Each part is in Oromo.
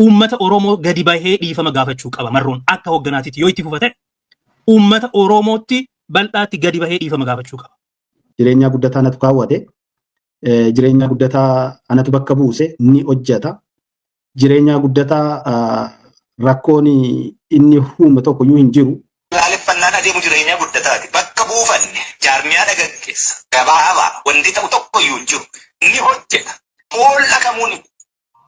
Uummata Oromoo gadi bahee dhiifama gaafachuu qaba Marroon akka hoogganaatitti yoo itti fufa ta'e uummata Oromootti bal'aatti gadi bahee dhiifama gaafachuu qaba. Jireenya guddataa anatu kaawwate, jireenya guddataa anatu bakka buuse ni hojjeta. Jireenya guddataa rakkoon inni uume tokko iyyuu hin jiru. Laaleffannaan adeemu jireenya guddataati. Bakka buufanne jaarmiyaa dhagaggeessa. Gabaabaa wanti ta'u tokko iyyuu hin jiru. Ni hojjeta. Boolla kamuun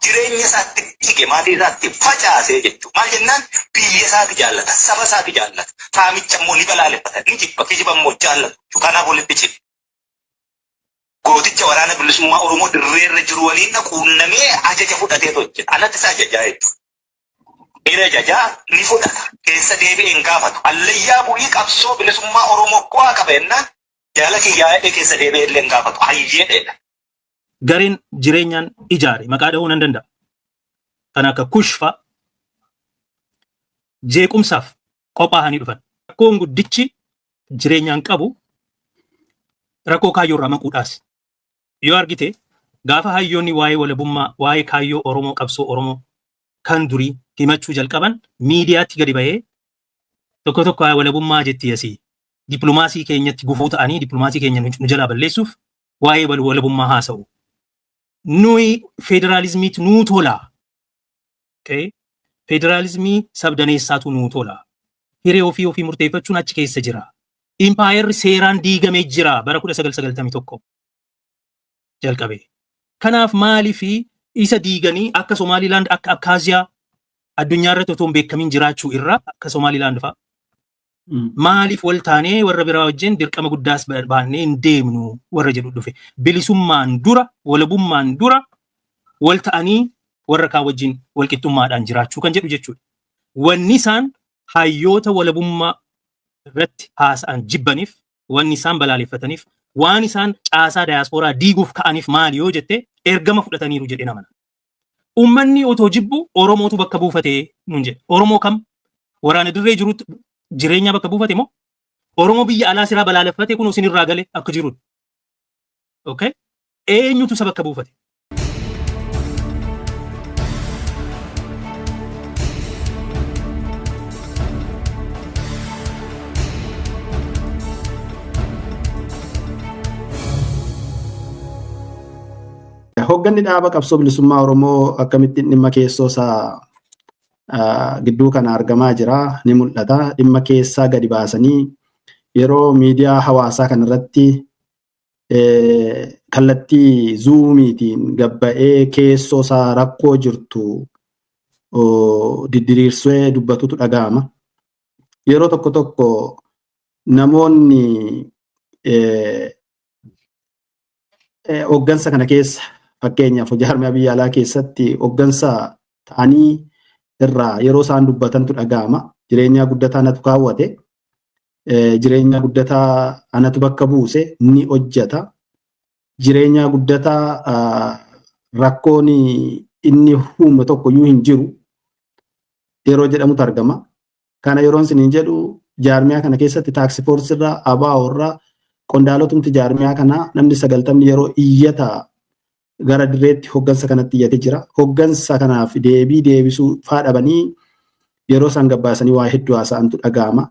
jireenya isaatti dhige maatii isaatti facaasee jechuudha. Maal jennaan biyya isaati jaallata, saba isaati jaallata. Saamicha immoo ni balaaleffata, ni jibba, kijiba immoo jaallatu. Kanaaf walitti cima. Gooticha waraana bilisummaa Oromoo dirreerra jiru waliin quunnamee ajaja fudhatee hojjeta. Anatti isa ajajaa jechuudha. Inni ajajaa ni fudhata. Keessa deebi'ee hin gaafatu. Hallayyaa bu'ii qabsoo bilisummaa Oromoo bu'aa qaba jennaan jaala kiyyaa keessa deebi'ee illee hin gaafatu. Hayyeedha. Gareen jireenyaan ijaare maqaa dha'uu nan danda'a. Kan akka kushfa jeequmsaaf qophaa'anii dhufan. Rakkoon guddichi jireenyaan qabu rakkoo kaayyoo irraa maquudhaas. Yoo argite gaafa hayyoonni waa'ee walabummaa, waa'ee kaayyoo Oromoo, qabsoo Oromoo kan durii himachuu jalqaban miidiyaatti gadi bahee tokko tokko walabummaa jetti asii. Dippiloomaasii keenyatti gufuu ta'anii dippiloomaasii keenya nu jalaa balleessuuf waa'ee walabummaa haasa'u. Nuyi federaalizimiitu nuu tola. Federaalizimii sabdaneessaatu nuu tola. Hiree ofii ofii murteeffachuun achi keessa jira. Impaayerri seeraan diigamee jira bara 1991 jalqabe. Kanaaf maaliif isa diiganii akka Somaalilaand akka Abkaaziyaa addunyaa irratti otoo hin beekamin jiraachuu irra akka Somaalilaand fa'a. Maaliif wal taanee warra biraa wajjin dirqama guddaas baannee hin deemnu warra jedhu dhufe. Bilisummaan dura, walabummaan dura wal ta'anii warra kaan wajjin wal qixxummaadhaan jiraachuu kan jedhu jechuudha. Wanni isaan hayyoota walabummaa irratti haasa'an jibbaniif, wanni isaan balaaleffataniif, waan isaan caasaa dayaaspooraa diiguuf ka'aniif maali yoo jette ergama fudhataniiru jedhee namana. Uummanni otoo jibbu Oromootu bakka buufatee nuun jedhe. Oromoo kam? Waraana dirree jirutti jireenya bakka buufate moo? Oromoo biyya alaa siraa balaaleffate kun isinirraa gale akka jiruudha. Okay? Eenyutu isa bakka buufate? Hoogganni dhaaba qabsoo bilisummaa Oromoo akkamittiin dhimma keessoo isaa gidduu kana argamaa jira ni mul'ata. Dhimma keessaa gadi baasanii yeroo miidiyaa hawaasaa kanarratti kallattii zuumiitiin gabba'ee keessoo isaa rakkoo jirtu diddiriirsee dubbatutu dhaga'ama. Yeroo tokko tokko namoonni hooggansa kana keessa fakkeenyaaf jaarmiyaa biyya alaa keessatti hooggansa ta'anii irraa yeroo isaan dubbatantu dhaga'ama. Jireenya guddataa anatu kaawwate, jireenya guddataa anatu bakka buuse ni hojjeta. Jireenya guddataa rakkoon inni uume tokko iyyuu hin jiru yeroo jedhamutu argama. Kana yeroon isiniin jedhu jaarmiyaa kana keessatti taaksii foorsii irraa, ABO irraa qondaalotumti jaarmiyaa kanaa namni 90 yeroo iyyata gara dirreetti hooggansa kanatti iyyate jira. Hooggansa kanaaf deebii deebisuu faa dhabanii yeroo isaan gabbaasanii waa hedduu haasa'antu dhaga'ama.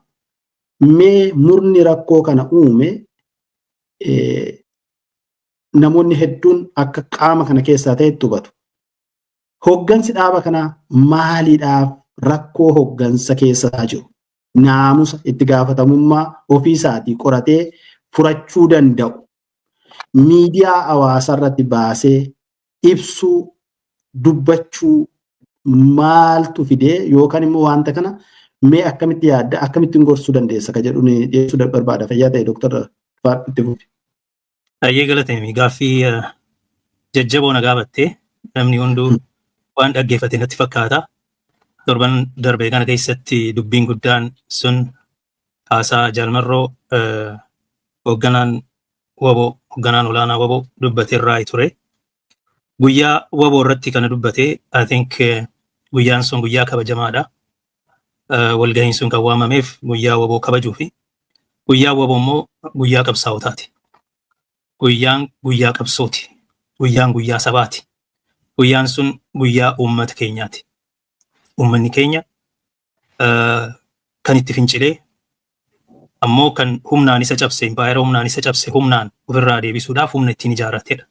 Mee murni rakkoo kana uume namoonni hedduun akka qaama kana keessaa ta'etti hubatu. Hooggansi dhaaba kanaa maaliidhaaf rakkoo hooggansa keessa jiru? Naamusa itti gaafatamummaa ofiisaatii qoratee furachuu danda'u. Miidiyaa hawaasaa irratti baasee ibsuu, dubbachuu maaltu fidee yookaan immoo wanta kana mee akkamitti yaadda, akkamittiin gorsuu dandeessa ka jedhu ni dhiyeessuu barbaada. Fayyaa ta'e Dooktar Faadhu itti fufi. Baay'ee galateemi. Gaaffii jajjaboo na gaafatte namni hunduu waan dhaggeeffate natti fakkaata. Torban darbe kana keessatti dubbiin guddaan sun haasaa Jaalmarroo hoogganaan WBO, hoogganaan olaanaa WBO dubbate irraa ture. Guyyaa WBO irratti kana dubbate, I think guyyaan sun guyyaa kabajamaadha. Walgahiin sun kan waamameef guyyaa WBO kabajuu fi guyyaa WBO immoo guyyaa qabsaa'otaati. Guyyaan guyyaa qabsooti. Guyyaan guyyaa sabaati. Guyyaan sun guyyaa uummata keenyaati. Uummanni keenya kan itti fincilee ammoo kan humnaan isa cabse, impaayera humnaan isa cabse humnaan ofirraa deebisuudhaaf humna ittiin ijaarratedha.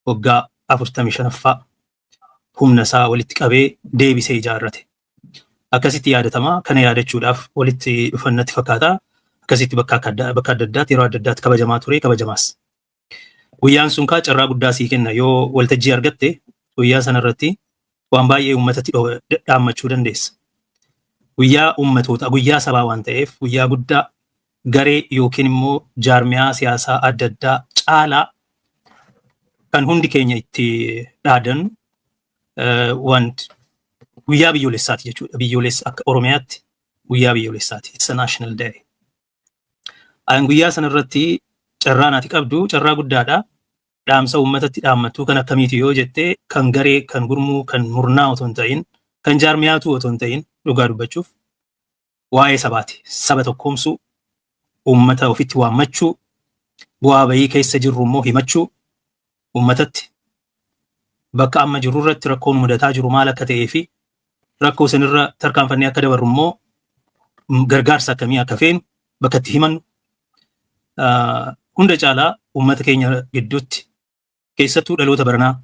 Waggaa 45ffaa humna isaa walitti qabee deebisee ijaarrate. Akkasitti yaadatama. Kana yaadachuudhaaf walitti dhufannatti fakkaata. Akkasitti bakka adda addaatti yeroo adda addaatti kabajamaa ture, kabajamaas. Guyyaan sun kaa carraa guddaa sii kenna. Yoo waltajjii argatte guyyaa sanarratti waan baay'ee uummatatti dhaammachuu dandeessa. Guyyaa uummatoota, guyyaa sabaa waan ta'eef guyyaa guddaa garee yookiin immoo jaarmiyaa siyaasaa adda addaa caalaa kan hundi keenya itti dhaadannu wanti guyyaa biyyoolessaati jechuudha. Biyyoolessa akka Oromiyaatti guyyaa biyyoolessaati. It's a national day. Guyyaa sanarratti carraa naati qabdu carraa guddaadha. Dhaamsa uummatatti dhaammattu kan akkamiiti yoo jette, kan garee, kan gurmuu, kan murnaa otoo hin ta'in, kan jaarmiyaatu otoo hin ta'in, dhugaa dubbachuuf waa'ee sabaati. Saba tokkoomsuu, uummata ofitti waammachuu, bu'aa bayii keessa jirru immoo himachuu uummatatti, bakka amma jirru irratti rakkoon mudataa jiru maal akka ta'ee fi rakkoo sanirra tarkaanfannee akka dabarru immoo gargaarsa akkamii akka feenu bakka itti himannu, hunda caalaa uummata keenya gidduutti keessattuu dhaloota baranaa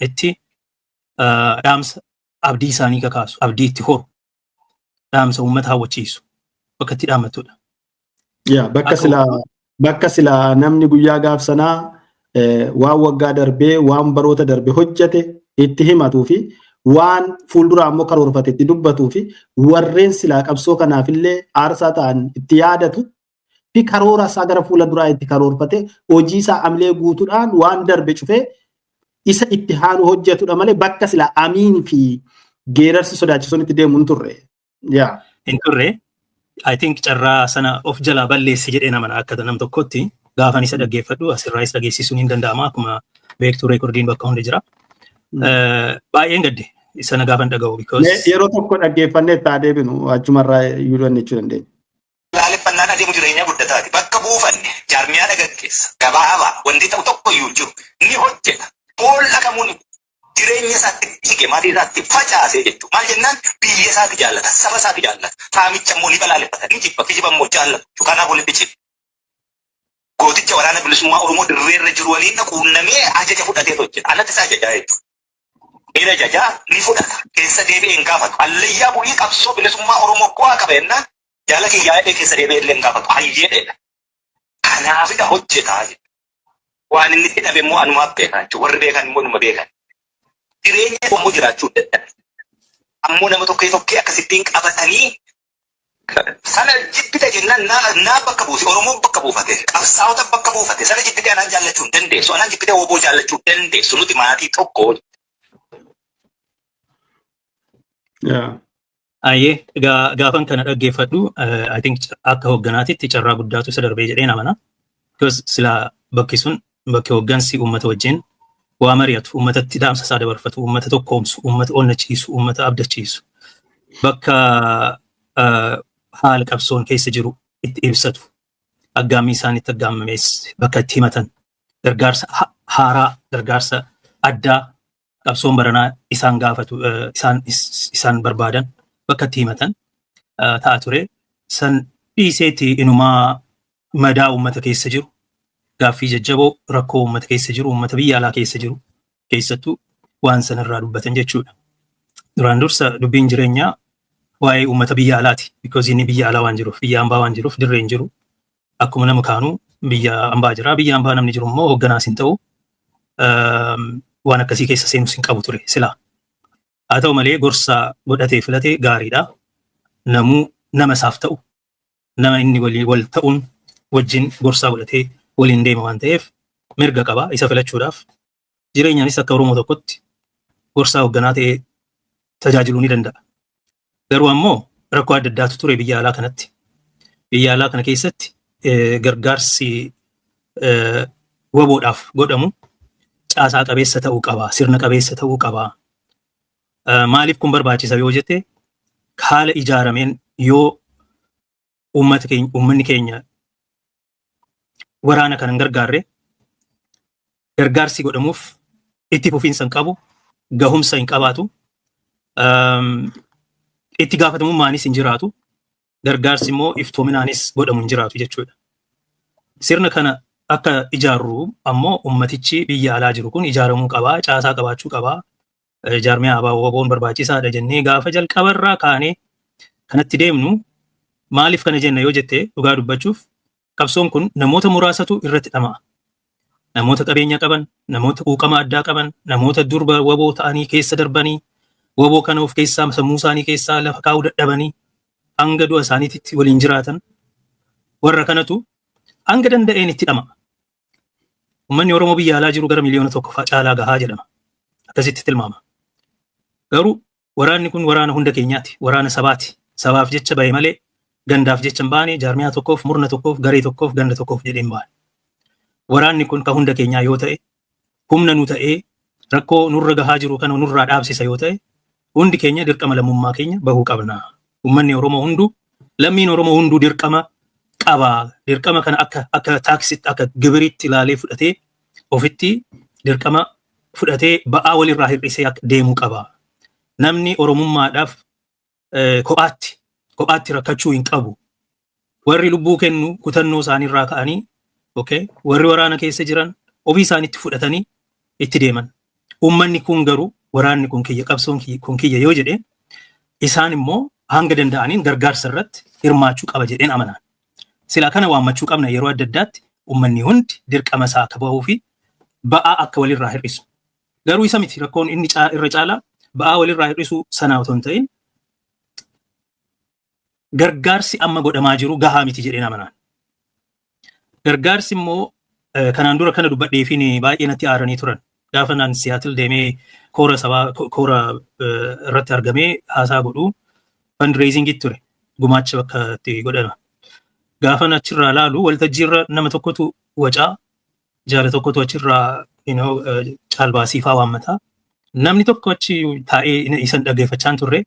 itti dhaamsa abdii isaanii kakaasu, abdii itti horu, dhaamsa uummata hawwachiisu bakka itti dhaammattudha. Yaa bakka silaa namni guyyaa gaaf sanaa waan waggaa darbee, waan baroota darbe hojjete itti himatuu fi waan fuuldura ammoo karoorfate itti dubbatuu fi warreen silaa qabsoo kanaafillee aarsaa ta'an itti yaadatu fi karoora isaa gara fuula duraa itti karoorfate, hojii isaa amlee guutuudhaan waan darbe cufee isa itti haanu hojjetudha malee bakka silaa amiin fi geerarsi sodaachisuun itti deemu hin turre. Yaa. Hin turre. I think carraa sana of jalaa balleesse jedhee nama akka nam tokkotti gaafan isa dhaggeeffadhu, asirraayis dhageessisuun hin danda'ama, akkuma beektuu reekordiin bakka hunda jira. Baay'een gadde sana gaafan dhaga'u because Yeroo tokko dhaggeeffannee itti deebinu, achumarraa iyyuu jechuu dandeenya. Laaleffannaan adeemu jireenyaa guddataati. Bakka buufanne jaarmiyaa dhagaggeessa. Gabaabaa wanti ta'u tokko iyyuu jiru. Ni hojjeta. Boolla kamuun jireenya isaatti dhiige, maatii isaatti facaasee jechuudha. Maal jennaan, biyya isaatti jaallata, saba isaatti jaallata. Saamicha immoo ni balaaleffata, ni jibba, kijiba immoo jaallatu. Kanaaf walitti jibba. Gooticha Waraana Bilisummaa Oromoo dirreerra jiru waliin quunnamee ajaja fudhatee hojjeta. Anatti isa ajajaa jechuudha. Inni ajajaa ni fudhata. Keessa deebi'ee hin gaafatu. Hallayyaa bu'ii qabsoo bilisummaa Oromoo bu'aa qaba jennaan, jaala kiyyaa jedhee keessa deebi'ee illee hin gaafatu. Hayyeedha. Kanaafidha hojjetaa jechuudha. Waan inni itti dhabe immoo anumaaf beekaa jechuudha. Warri beekan immoo numa beekan. Jireenya immoo jiraachuu dadhabe. Ammoo nama tokkee tokkee akkasittiin qabatanii sana jibbite jennaan, naa bakka buuse, Oromoon bakka buufate, qabsaa'ota bakka buufate, sana jibbite anaan jaallachuu hin dandeessu, anaan jibbite WBO jaallachuu hin dandeessu, nuti maatii tokko. Ayyee, gaafan kana dhaggeeffadhu, I think akka hoogganaatitti carraa guddaatu isa darbee jedheen amana. Because silaa bakki sun bakki hooggansi uummata wajjin waa mari'atu, uummatatti dhaamsa isaa dabarfatu, uummata tokkoomsu, uummata onnachiisu, uummata abdachiisu, bakka haala qabsoon keessa jiru itti ibsatu, aggaammii isaan itti aggaamames bakka itti himatan, gargaarsa haaraa, gargaarsa addaa qabsoon baranaa isaan gaafatu, isaan barbaadan bakka itti himatan ta'a ture. San dhiiseetti inumaa madaa uummata keessa jiru, gaaffii jajjaboo rakkoo uummata keessa jiru, uummata biyya alaa keessa jiru keessattuu waan sanarraa dubbatan jechuudha. Duraan dursa dubbiin jireenyaa waa'ee uummata biyya alaati. Because inni biyya alaa waan jiruuf, biyya hambaa waan jiruuf, dirree hin jiru. Akkuma nama kaanuu biyya hambaa jira. Biyya hambaa namni jiru immoo hoogganaas hin ta'u. Waan akkasii keessa seenus hin qabu ture silaa. Haa ta'u malee gorsa godhatee filatee gaariidha. Namuu nama isaaf ta'u, nama inni wal ta'uun wajjin gorsaa godhatee waliin deema waan ta'eef mirga qaba isa filachuudhaaf. Jireenyaanis akka Oromoo tokkotti gorsaa hoogganaa ta'ee tajaajiluu ni danda'a. Garuu ammoo rakkoo adda addaatu ture biyya alaa kanatti. Biyya alaa kana keessatti gargaarsi WBOdhaaf godhamu caasaa qabeessa ta'uu qaba, sirna qabeessa ta'uu qaba. Maaliif kun barbaachisa yoo jette, haala ijaarameen yoo uummata keenya, uummanni keenya waraana kana hin gargaarre, gargaarsi godhamuuf itti fufiinsa hin qabu, gahumsa hin qabaatu. Itti gaafatamummaanis hin jiraatu, gargaarsi immoo iftoominaanis godhamu hin jiraatu jechuudha. Sirna kana akka ijaarru ammoo ummatichi biyya alaa jiru kun ijaaramuu qabaa, caasaa qabaachuu qabaa, jaarmiyaa ABO WBO'n barbaachisaadha jennee gaafa jalqabarraa kaanee kanatti deemnu. Maaliif kana jenna yoo jette, dhugaa dubbachuuf qabsoon kun namoota muraasatu irratti dhama'a. Namoota qabeenya qaban, namoota quuqama addaa qaban, namoota durba WBO ta'anii keessa darbanii WBO kana of keessaa sammuu isaanii keessaa lafa kaa'uu dadhabanii hanga du'a isaaniitti waliin jiraatan, warra kanatu hanga danda'een itti dhama'a. Uummanni Oromoo biyya alaa jiru gara 1 miliyoona caalaa gahaa jedhama. Akkasitti tilmaama. Garuu waraanni kun waraana hunda keenyaati. Waraana sabaati. Sabaaf jecha bahe malee gandaaf jecha hin baane, jaarmiyaa tokkoof, murna tokkoof, garee tokkoof, ganda tokkoof jedhee hin baane. Waraanni kun kan hunda keenyaa yoo ta'e, humna nu ta'ee rakkoo nurra gahaa jiru kana nurraa dhaabsisa yoo ta'e, hundi keenya dirqama lammummaa keenya bahuu qabna. Uummanni Oromoo hunduu, lammiin Oromoo hunduu dirqama qaba. Dirqama kana akka taaksitti, akka gibiritti ilaalee fudhatee, ofitti dirqama fudhatee ba'aa walirraa hir'isee akka deemuu qaba. Namni Oromummaadhaaf kophaatti rakkachuu hin qabu. Warri lubbuu kennu kutannoo isaaniirraa ka'anii, okay, warri waraana keessa jiran ofii isaaniitti fudhatanii itti deeman. Uummanni kun garuu waraanni kun kiyya, qabsoon kun kiyya yoo jedhe, isaan immoo hanga danda'aniin gargaarsa irratti hirmaachuu qaba jedheen amanaan. Sila kana waammachuu qabna yeroo adda addaatti, uummanni hundi dirqama isaa akka bahuu fi ba'aa akka walirraa hir'isu. Garuu isa miti rakkoon inni irra caalaa, ba'aa walirraa hir'isuu sanaa otoo hin ta'in gargaarsi amma godhamaa jiru gahaa miti jedheen amanaan. Gargaarsi immoo kanaan dura kana dubbadheefiin baay'ee natti aaranii turan. Gaafa naan Siyaatil deemee koora sabaa, koora irratti argamee haasaa godhu, fundraising ture, gumaacha bakka itti godhama. Gaafa achirraa laalu waltajjiirra nama tokkotu wacaa, jaala tokkotu achirraa caalbaasii faa waammataa. Namni tokko achi taa'ee isan dhaggeeffachaa hin turre.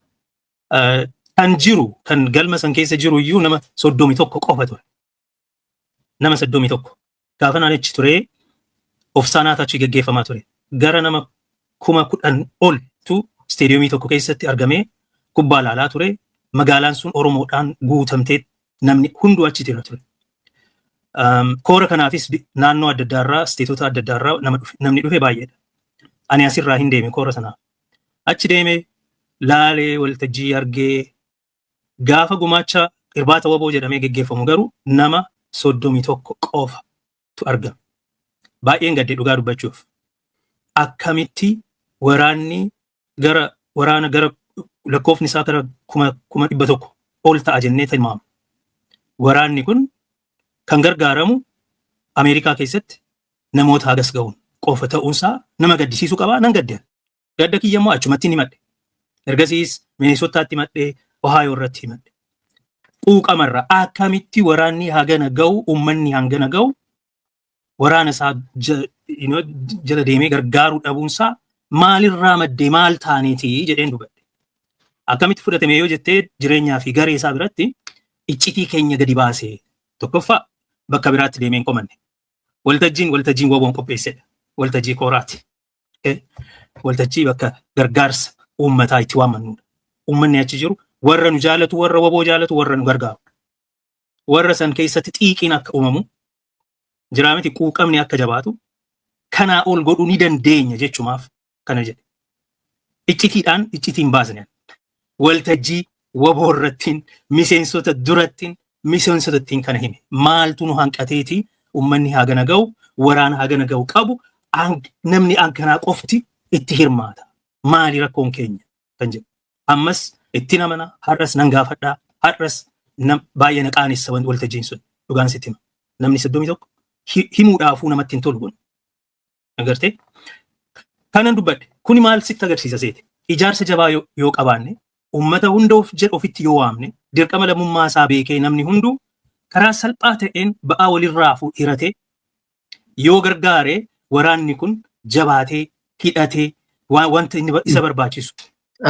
Kan jiru, kan galma san keessa jiru iyyuu nama 31 qofa ture. Nama 31. Gaafa naan achi ture of saanaatu achi geggeeffamaa ture. Gara nama 10,000 oltu isteediyoomii tokko keessatti argamee kubbaa laalaa ture. Magaalaan sun Oromoodhaan guutamtee namni hunduu achi jira ture. Koora kanaafis naannoo adda addaarraa, isteetota adda addaarraa namni dhufe baay'eedha. Ani asirraa hin deeme koora sanaaf. Achi deeme laalee waltajjii argee, gaafa gumaacha irbaata WBO jedhamee geggeeffamu garuu nama 31 qofatu argame. Baay'een gadde dhugaa dubbachuuf. Akkamitti waraanni gara waraana gara lakkoofni isaa gara 100,000 ol ta'a jennee tilmaama. Waraanni kun kan gargaaramu Ameerikaa keessatti namoota hagas ga'uun qofa ta'uunsaa nama gaddisiisuu qabaa, nan gadde. Gadda kiyya immoo achumatti ni himadhe. Ergasiis Mineesotaatti himadhe, Ohaayoo irratti himadhe. Quuqamarra akkamitti waraanni hagana ga'u, uummanni hangana ga'u waraana isaa jala deemee gargaaruu dhabuunsaa maalirraa maddee, maal taaneeti jedheen dubbadhe. Akkamitti fudhatame yoo jettee, Jireenyaa fi garee isaa biratti iccitii keenya gadi baasee, tokkoffaa bakka biraatti deemee hin komanne. Waltajjiin waltajjiin WBO'n qopheessedha. Waltajjii kooraati. Waltajjii bakka gargaarsa uummataa itti waammannudha. Uummanni achi jiru warra nu jaalatu, warra WBO jaalatu, warra nu gargaaru. Warra san keessatti xiiqiin akka uumamu jiraa miti, quuqamni akka jabaatu, kanaa ol godhuu ni dandeenya jechumaaf kana jedhe. Iccitiidhaan iccitiin baasne. Waltajjii WBO irrattiin, miseensota durattiin, miseensota kana hime. Maaltu nu hanqateeti uummanni hagana ga'u, waraana hagana ga'u qabu, namni hanganaa qofti itti hirmaata? Maali rakkoon keenya kan jedhu. Ammas itti namana, har'as nan gaafadhaa, har'as baay'ee na qaanessa waltajjiin sun, dhugaan sitti hima. Namni 31 himuudhaafuu namatti hin tolu kun. Agartee? Kanan dubbadhe kuni maal sitti agarsiisa seete? Ijaarsa jabaa yoo qabaanne, uummata hunda of jedhu ofitti yoo waamne, dirqama lammummaa isaa beekee namni hunduu karaa salphaa ta'een ba'aa walirraa hiratee yoo gargaare, waraanni kun jabaatee hidhatee wanta inni isa barbaachisu.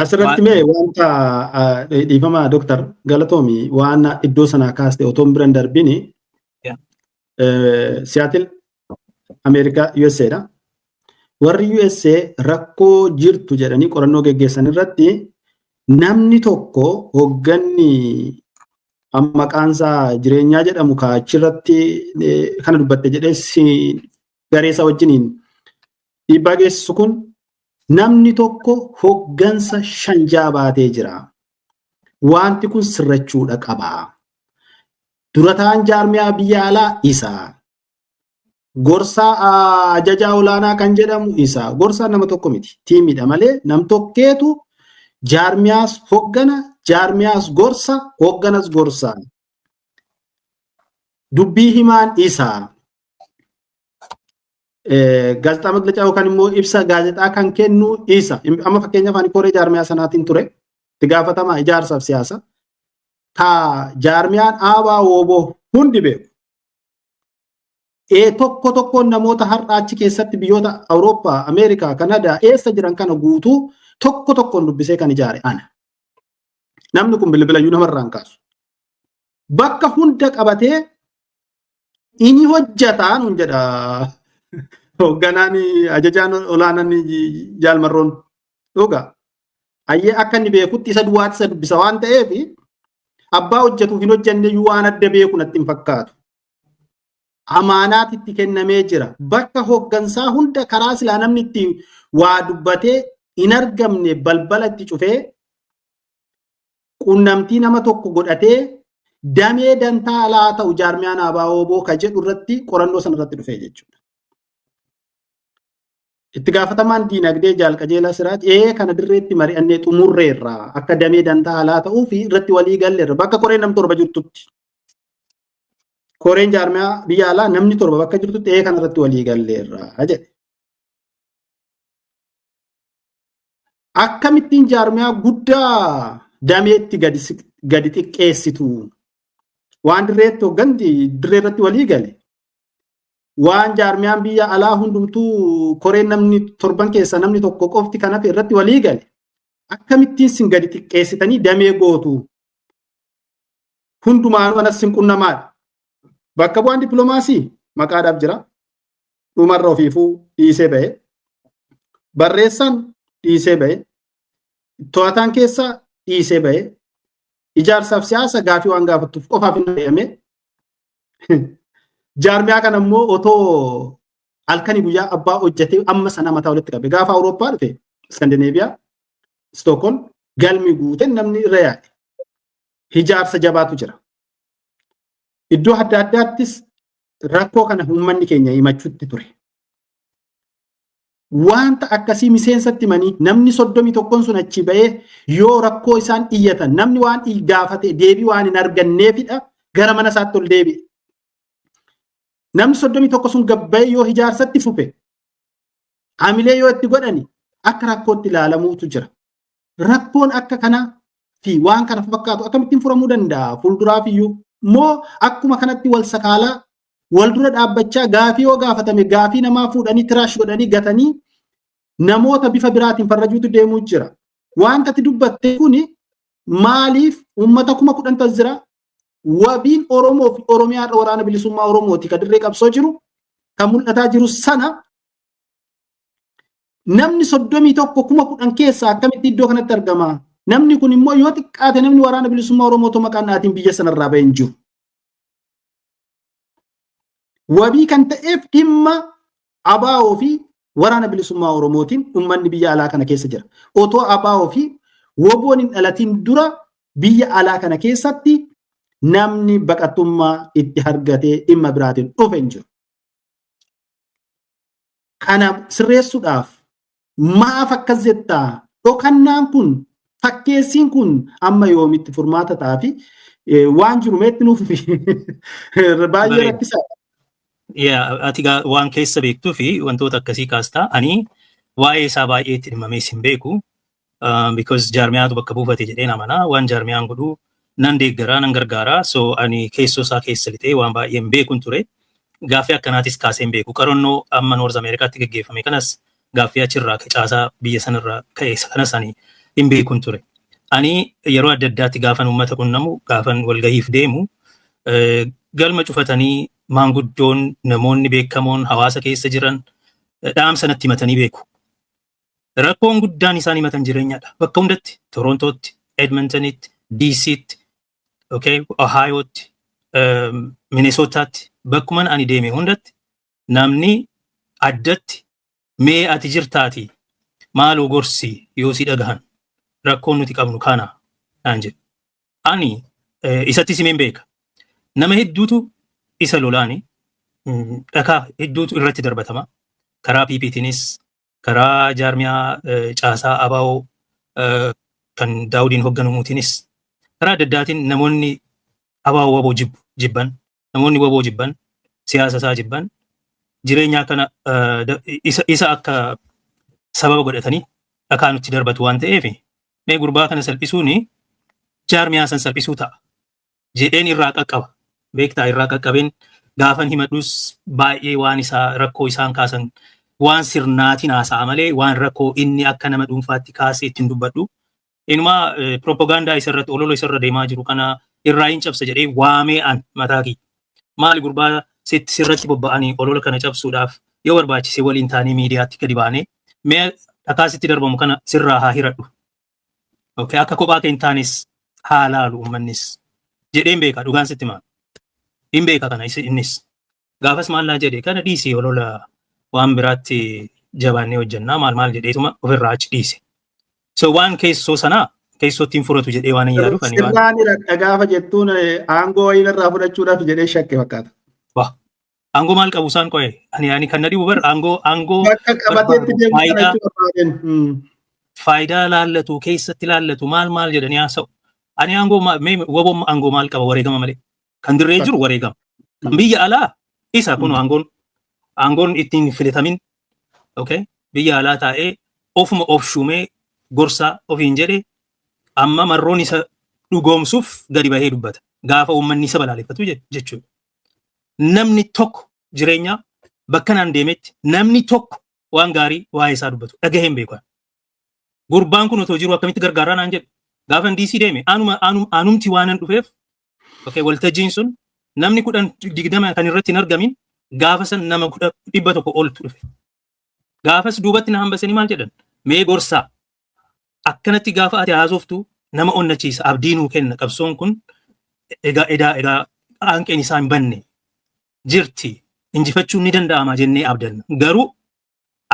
Asirratti mee wanta, dhiifama Dooktar, galatoomi, waan iddoo sanaa kaaste otoo hin biran darbini, Siyaatil Ameerikaa USA dha. Warri USA rakkoo jirtu jedhanii qorannoo geggeessan irratti Namni tokko hoogganni amma maqaan isaa Jireenyaa jedhamu kaachirratti kana dubbatte jedhee garee isaa wajjiniin dhiibbaa geessisu kun namni tokko hooggansa 5 baatee jira. Wanti kun sirrachuudha qaba. Durataan jaarmiyaa biyya alaa isa. Gorsaa ajajaa olaanaa kan jedhamu isa. Gorsaa nama tokko miti. Tiimiidha malee nam tokkeetu jaarmiyaas hooggana, jaarmiyaas gorsa, hoogganas gorsa. Dubbii himaan isa. Gaazexaa maglacaa yookaan immoo ibsa gaazexaa kan kennu isa. Amma fakkeenyaaf ani koree jaarmiyaa sanaatiin ture. Itti gaafatamaa ijaarsaaf siyaasa. Ka jaarmiyaan ABO WBO hundi beeku. Tokko tokkoon namoota har'a achi keessatti biyyoota Awurooppaa, Ameerikaa, Kanadaa eessa jiran kana guutuu tokko tokkoon dubbisee kan ijaare ana. Namni kun bilbilayyuu namarraa hin kaasu. Bakka hunda qabatee inni hojjataa nuun jedha. Hoogganaan ajajaan olaanaan Jaalmarroon dhugaa. Ayyee akka inni beekutti isa duwwaatti isa dubbisa waan ta'eef abbaa hojjetuuf hin hojjenne iyyuu waan adda beeku natti hin fakkaatu. Amaanaat itti kennamee jira. Bakka hooggansaa hunda karaa silaa namni itti waa dubbatee hin argamne balbala itti cufee quunnamtii nama tokko godhatee damee dantaa alaa ta'u jaarmiyaan ABO WBO ka jedhu irratti qorannoo sana irratti dhufee jechuudha. Itti gaafatamaan diinagdee Jaal Qajeelaa Siraaj kana dirreetti mari'annee xumurreerra akka damee dantaa alaa ta'uu fi irratti walii galleerra bakka koreen nam 7 jirtutti. Koreen jaarmiyaa biyya alaa namni 7 bakka jirtutti kana irratti walii galleerra jedhe. Akkamittiin jaarmiyaa guddaa dameetti gadi xiqqeessitu waan dirreetti hoogganti dirree irratti walii gale. Waan jaarmiyaan biyya alaa hundumtuu koreen namni 7 keessa namni tokko qofti kanaaf irratti walii gale. Akkamittiin sin gadi xiqqeessitanii damee gootu? Hundumaanuu anas sin qunnamaadha. Bakka bu'aan dippiloomaasii maqaadhaaf jira. Dhumarra ofiifuu dhiisee ba'e. Barreessaan dhiisee ba'e. To'ataan keessa dhiisee ba'e. Ijaarsaaf siyaasa gaafii waan gaafattuuf qofaaf hin deemee. Jaarmiyaa kana immoo otoo halkanii guyyaa abbaa hojjetee amma sana mataa walitti qabe. Gaafa Awurooppaa dhufe Iskandinaaviyaa, Stookholm galmi guutee namni irra yaa'e. Ijaarsa jabaatu jira. Iddoo adda addaattis rakkoo kana uummanni keenya himachuutti ture. Wanta akkasii miseensatti himanii namni 31 sun achi ba'ee yoo rakkoo isaan iyyatan namni waan gaafate deebii waan hin arganneefidha gara mana isaatti ol deebi'e. Namni 31 sun gabbayee yoo ijaarsatti fufe hamilee yoo itti godhani akka rakkootti ilaalamuutu jira. Rakkoon akka kanaa fi waan kana fakkaatu akkamittiin furamuu danda'a fuulduraaf iyyuu moo akkuma kanatti wal sakaalaa wal dura dhaabbachaa gaafii yoo gaafatame gaafii namaa fuudhanii tiraash godhanii gatanii namoota bifa biraatiin farrajuutu deemuu jira. Wanta ati dubbatte kuni maaliif uummata 10,000 jira? Wabiin Oromoo fi Oromiyaa irra waraana bilisummaa Oromooti kan dirree qabsoo jiru kan mul'ataa jiru sana namni 31 10,000 keessaa akkamitti iddoo kanatti argama? Namni kun immoo yoo xiqqaate namni waraana bilisummaa Oromoo otoo maqaan naatiin biyya sanarraa bahee hin jiru. Wabii kan ta'eef dhimma ABO fi waraana bilisummaa Oromootiin uummanni biyya alaa kana keessa jira. Otoo ABO fi WBOn hin dhalatin dura biyya alaa kana keessatti namni baqattummaa itti argatee dhimma biraatiin dhufe hin jiru. Kana sirreessuudhaaf maaf akkas jettaa? Dhokannaan kun fakkeessiin kun amma yoomitti furmaata ta'aa fi waan jiru meetti nuuf baay'ee rakkisaadha. Ati waan keessa beektuu fi wantoota akkasii kaastaa. Ani waa'ee isaa baay'ee itti dhimmamees hin beeku. Because jaarmiyaatu bakka buufate jedheen amanaa. Waan jaarmiyaan godhu nan deeggaraa, nan gargaaraa. So ani keessoo isaa keessa lixee waan baay'ee hin beekun ture. Gaaffii akkanaatis kaasee hin beeku. Qorannoo amma Noorz Ameerikaatti gaggeeffame kanas gaaffii achirraa caasaa biyya sanarraa ka'e kanas ani hin beekun ture. Ani yeroo adda addaatti gaafan uummata qunnamu, gaafan walgahiif deemu, galma cufatanii maanguddoon namoonni beekamoon hawaasa keessa jiran dhaamsa natti himatanii beeku. Rakkoon guddaan isaan himatan jireenyadha. Bakka hundatti Torontootti, Edmontonitti, DCtti, okay, Ohiotti, Minnesotaatti, bakkuman ani deeme hundatti namni addatti mee ati jirtaati maaloo gorsi, yoo si dhagahan rakkoon nuti qabnu kana naan jedhu. Ani isatti simeen beeka. Nama hedduutu isa lolaani, dhakaa hedduutu irratti darbatama. Karaa PPTinis, karaa jaarmiyaa caasaa ABO kan Daawudiin hoogganamuutiinis, karaa adda addaatiin namoonni ABO WBO jibbu jibban, namoonni WBO jibban, siyaasa isaa jibban, jireenya kana isa akka sababa godhatanii dhakaa nutti darbatu waan ta'eef, mee gurbaa kana salphisuuni jaarmiyaa san salphisuu ta'a jedheen irraa qaqqaba. Beektaa, irraa qaqqabeen gaafan himadhus baay'ee waan isaa rakkoo isaan kaasan waan sirnaatiin haasa'a malee waan rakkoo inni akka nama dhuunfaatti kaasee ittiin dubbadhu. Inumaa propagaandaa isarratti, olola isarra deemaa jiru kana irraa hin cabsa jedhee waamee an mataa kiyya. Maali, gurbaa sitti sirratti bobba'anii olola kana cabsuudhaaf yoo barbaachise waliin taanee miidiyaatti gadi baanee mee dhakaa sitti darbamu kana sirraa haa hiradhu. Okay, akka kophaa kee hin taanes haa laalu uummannis jedheen beeka, dhugaan sitti maal. Hin beeka kana innis. Gaafas maal naa jedhe, kana dhiisi, olola waan biraatti jabaannee hojjannaa maal maal jedheetuma ofirraa achi dhiise. So waan keessoo sanaa keessootti hin furatu jedhee waan hin yaaduuf ani waan Sirnaan hidhadha gaafa jettuun aangoo wayii irraa fudhachuudhaaf jedhee shakke fakkaata. Wah, aangoo maal qabu isaan qo'e? Ani kan na dhibu bar aangoo Bakka qabateetti deemu kana faayidaa jechuu barbaadeen. Faayidaa laallatu keessatti laallatu maal maal jedhanii haasa'u. Ani aangoo mee WBOn aangoo maal qaba wareegama malee? Kan dirree jiru wareegama. Kan biyya alaa isa kun aangoon ittiin filatamin, okay, biyya alaa taa'ee ofuma of shuumee gorsaa ofiin jedhe amma marroon isa dhugoomsuuf gadi bahee dubbata. Gaafa uummanni isa balaaleffatu jechuudha. Namni tokko jireenya bakka naan deemetti namni tokko waan gaarii waa'ee isaa dubbatu dhagahee hin beeku. Gurbaan kun otoo jiru akkamitti gargaaraa naan jedhu. Gaafa DC deeme anuma anumti waan dhufeef, okay, waltajjiin sun namni 10 20 kan irratti hin argamin gaafa san nama 100 oltu dhufe. Gaafas duubatti na hambasanii maal jedhan? Mee gorsaa, akkanatti gaafa ati haasoftu nama onnachiisa, abdii nuu kenna, qabsoon kun egaa edaa egaa aanqeen isaa hin banne jirti, injifachuun ni danda'ama jennee abdanna. Garuu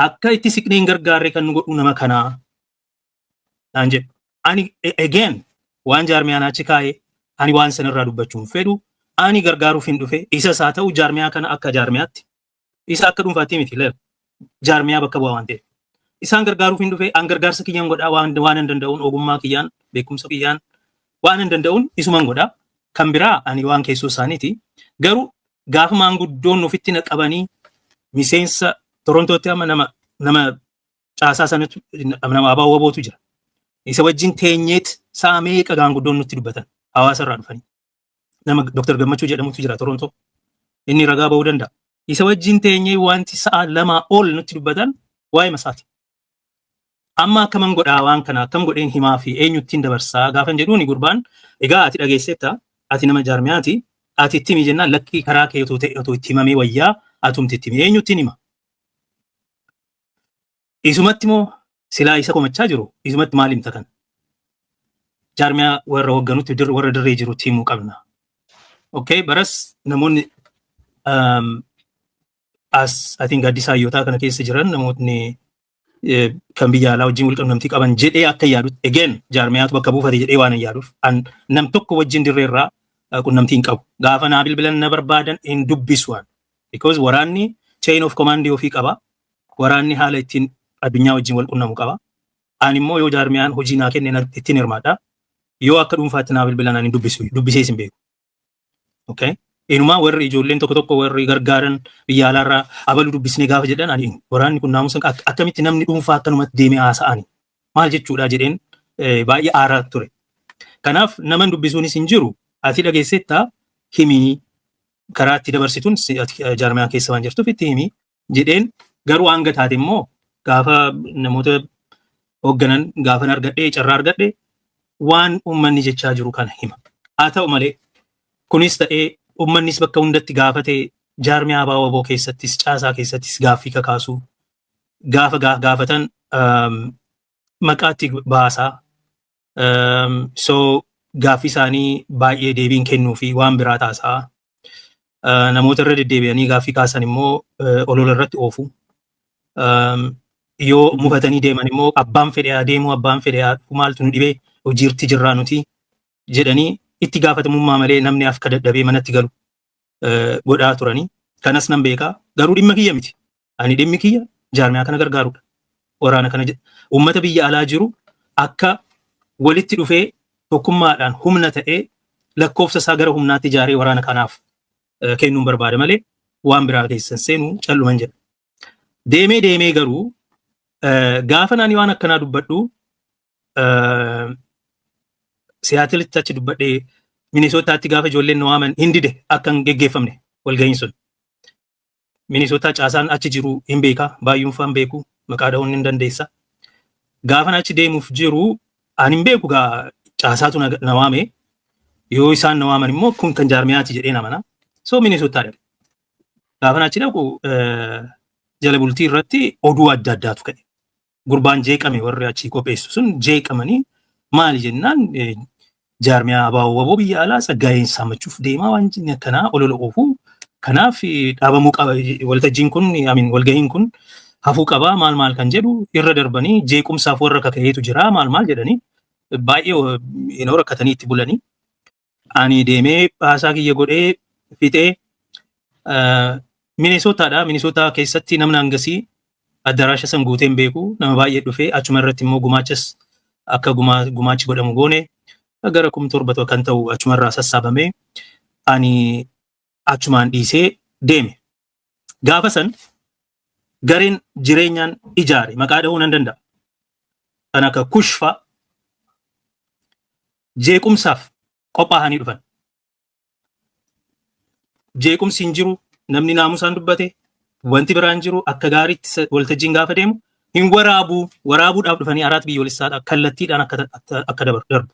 akka itti siqnee hin gargaarre kan nu godhu nama kanaa naan jedhu. Ani again waan jaarmiyaan achi kaa'ee ani waan sanarraa dubbachuu hin fedhu. Ani gargaaruuf hin dhufe, isas haa ta'u jaarmiyaa kana akka jaarmiyaatti, isa akka dhuunfaatti miti, leer jaarmiyaa bakka bu'aa waan ta'eef. Isaan gargaaruuf hin dhufe, an gargaarsa kiyyaan godhaa, waan hin danda'uun, ogummaa kiyyaan, beekumsa kiyyaan, waan hin danda'uun isuman godhaa. Kan biraa ani waan keessoo isaaniiti. Garuu gaafa maanguddoon ofitti na qabanii miseensa Torontootti amma nama caasaa sanatu, nama ABO WBOtu jira. Isa wajjin teenyeet sa'a meeqa gaanguddoon nutti dubbatan hawaasa irraa dhufanii. Nama Dr. Gammachuu jedhamutu jira Torontoo. Inni ragaa ba'uu danda'a. Isa wajjin teenyee wanti sa'a 2 ol nutti dubbatan waa'ee masaati. Amma akkaman godhaa, waan kana akkam godheen himaa fi eenyuttiin dabarsaa gaafan jedhuuni, gurbaan egaa ati dhageesseetta, ati nama jaarmiyaati, ati itti himi jennaan, lakkii, karaa kee otoo ta'e, otoo itti himamee wayyaa, atumti itti himi. Eenyuttiin hima? Isumatti moo silaa isa komachaa jiru isumatti maal himta kan? Jaarmiyaa warra hoogganutti, warra dirree jirutti himuu qabna. Okay, baras namoonni as I think gaaddisa hayyootaa kana keessa jiran, namootni kan biyya alaa wajjin walqunnamtii qaban jedhee akka yaadutti, again jaarmiyaatu bakka buufate jedhee waan hin yaaduuf, an nam tokko wajjin dirree irraa qunnamtii hin qabu. Gaafa naa bilbilan na barbaadan hin dubbisu waan. Because waraanni chain of command ofii qaba. Waraanni haala ittiin addunyaa wajjin wal qunnamu qaba. Ani immoo yoo jaarmiyaan hojii naa kenne ittiin hirmaadha. Yoo akka dhuunfaatti naa bilbilan ani dubbisu, dubbisees hin beeku. Okay. Inumaa warri ijoolleen tokko tokko warri gargaaran biyya alaarraa abaluu dubbisnee gaafa jedhan, ani waraanni kun naamusa akkamitti namni dhuunfaa akkanumatti deemee haasa'ani maal jechuudha jedheen baay'ee aaraa ture. Kanaaf naman dubbisuunis hin jiru. Ati dhageessetta, himii, karaa itti dabarsituun jaarmiyaa keessa waan jirtuuf itti himii jedheen. Garuu hanga taate immoo gaafa namoota hoogganan gaafan argadhee carraa argadhe waan uummanni jechaa jiru kana hima. Haa ta'u malee kunis ta'ee uummannis bakka hundatti gaafate, jaarmiyaa ABO WBO keessattis caasaa keessattis gaaffii kakaasuu gaafa gaafatan maqaatti baasaa. So gaaffii isaanii baay'ee deebiin kennuu fi waan biraa taasaa. Namoota irra deddeebi'anii gaaffii kaasan immoo olola irratti oofu. Yoo mufatanii deeman immoo abbaan fedhe haa deemu, abbaan fedhe haa dhufu, maaltu nu dhibee, hojiirti jirraa nuti jedhanii itti gaafatamummaa malee namni akka dadhabee manatti galu godhaa turanii. Kanas nan beekaa, garuu dhimma kiyya miti. Ani dhimmi kiyya jaarmiyaa kana gargaarudha. Waraana kana uummata biyya alaa jiru akka walitti dhufee tokkummaadhaan humna ta'ee lakkoofsa isaa gara humnaatti ijaaree waraana kanaaf kennuun barbaada malee waan biraa keessan seenuu calluman jedha. Deemee deemee garuu gaafa ani waan akkanaa dubbadhu, Siyaatilitti achi dubbadhee, Minisootaatti gaafa ijoolleen na waaman hin dide akka hin geggeeffamne walga'iin sun. Minisootaa caasaan achi jiru hin beekaa, baay'uun faan beeku, maqaa dha'uun hin dandeessa. Gaafa achi deemuuf jiru ani hin beeku gaa, caasaatu na waame, yoo isaan na waaman immoo kun kan jaarmiyaati jedhee namana. So Minisootaa dhaqe. Gaafa achi dhaqu jala bultii irratti oduu adda addaatu ka'e. Gurbaan jeeqame, warri achii qopheessu sun jeeqamanii, maali jennaan jaarmiyaa ABO WBO biyya alaa Tsaggaayeen saamachuuf deemaa waan akkanaa olola oofuu, kanaaf dhaabamuu qaba waltajjiin kun, amiin, walgahiin kun hafuu qabaa, maal maal kan jedhu irra darbanii jeequmsaaf warra kaka'eetu jira, maal maal jedhanii baay'ee rakkatanii itti bulanii. Ani deemee haasaa kiyya godhee fixee Minisootaadha. Minisootaa keessatti namni hangasii addaraasha san guuteen beeku, nama baay'ee dhufee, achuma irratti immoo gumaachas akka gumaachi godhamu goone, gara 7,000 kan ta'u achumarraa sassaabamee ani achumaan dhiisee deeme. Gaafa san gareen jireenyaan ijaare maqaa dha'uu nan danda'a. Kan akka kushfaa jeequmsaaf qophaa'anii dhufan. Jeequmsi hin jiru, namni naamusaan dubbate, wanti biraan jiru, akka gaariitti waltajjiin gaafa deemu hin waraabuu, waraabuudhaaf dhufanii araat biyyoolessaadha kallattiidhaan akka darbu.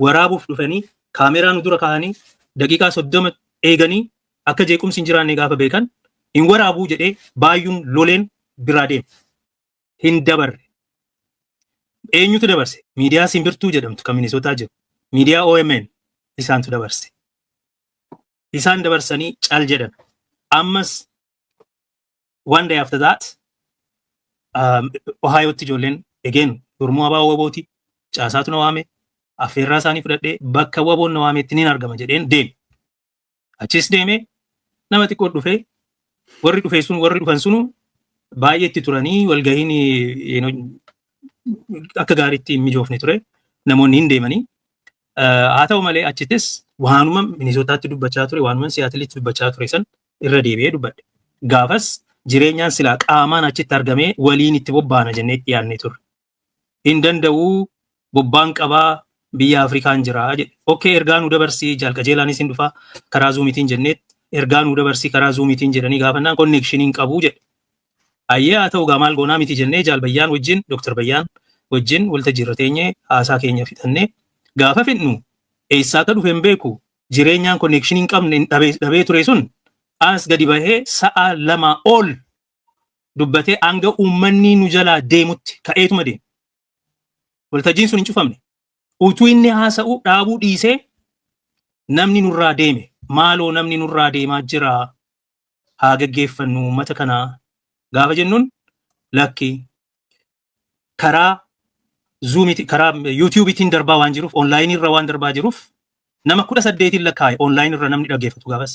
Waraabuuf dhufanii kaameraa nu dura kaa'anii daqiiqaa 30 eeganii akka jeequmsi hin jiraanne gaafa beekan hin waraabuu jedhee baay'uun loleen biraa deeme. Hin dabarre. Eenyutu dabarse? Miidiyaa Simbirtuu jedhamtu kan Minisootaa jiru. Miidiyaa OMN isaantu dabarse. Isaan dabarsanii cal jedhan. Ammas one day after that Ohayootti ijoolleen again gurmuu ABO WBOti, caasaatu na waame, affeerraa isaanii fudhadhee bakka WBOn na waametti nin argama jedheen deeme. Achis deeme, nama xiqqoo dhufee, warri dhufee sun, warri dhufan sunu baay'ee itti turanii walgahiin akka gaariitti hin mijoofne ture, namoonni hin deemanii. Haa ta'u malee achittis waanuma Minisootaatti dubbachaa ture, waanuma Siyaatilitti dubbachaa ture san irra deebi'ee dubbadhe. Gaafas jireenyaan silaa qaamaan achitti argamee waliin itti bobbaana jennee itti yaadnee turre. Hin danda'uu, bobbaan qabaa, biyya Afrikaan jira jedhe. Okay, ergaa nu dabarsii, jaalqajeelaanis hin dhufaa karaa Zoomiitiin jennee, ergaa nu dabarsii karaa Zoomiitiin jedhanii gaafannaan connection hin qabuu jedhe. Ayyee, haa ta'u gaa, maal goonaa miti jennee jaal Bayyaan wajjin, Dooktar Bayyaan wajjin waltajjii irra teenyee haasaa keenya fixannee gaafa fixnu eessaa akka dhufe hin beeku, jireenyaan connection hin qabne dhabee ture sun as gadi bahee sa'a 2 ol dubbatee hanga uummanni nu jalaa deemutti ka'eetuma deeme. Waltajjiin sun hin cufamne. Utuu inni haasa'u dhaabuu dhiisee namni nurraa deeme. Maaloo, namni nurraa deemaa jira. Haa gaggeeffannu uummata kanaa. Gaafa jennuun lakki, karaa Zoomiiti, karaa YouTubeiitiin darbaa waan jiruuf, onlineii irra waan darbaa jiruuf, nama 18n lakkaa'e onlineii irra namni dhaggeeffatu gaafas.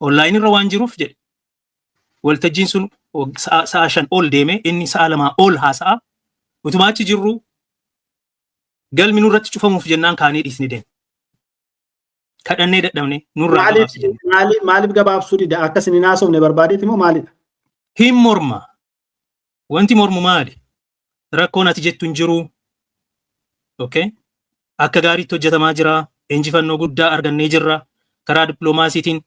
Onlineii irra waan jiruuf jedhe. Waltajjiin sun sa'a 5 ol deeme, inni sa'a 2 ol haasa'a. Utuma achi jirru galmi nurratti cufamuuf jennaan kaanee dhiisni deeme. Kadhannee dadhabne, nurraa gabaabsi jenne. Maaliif gabaabsuu dida? Akka isin hin haasofne barbaadeeti moo maalidha? Hin morma. Wanti mormu maali? Rakkoon ati jettu hin jiru. Okay? Akka gaariitti hojjetamaa jira. Injifannoo guddaa argannee jirra. Karaa dippiloomaasiitiin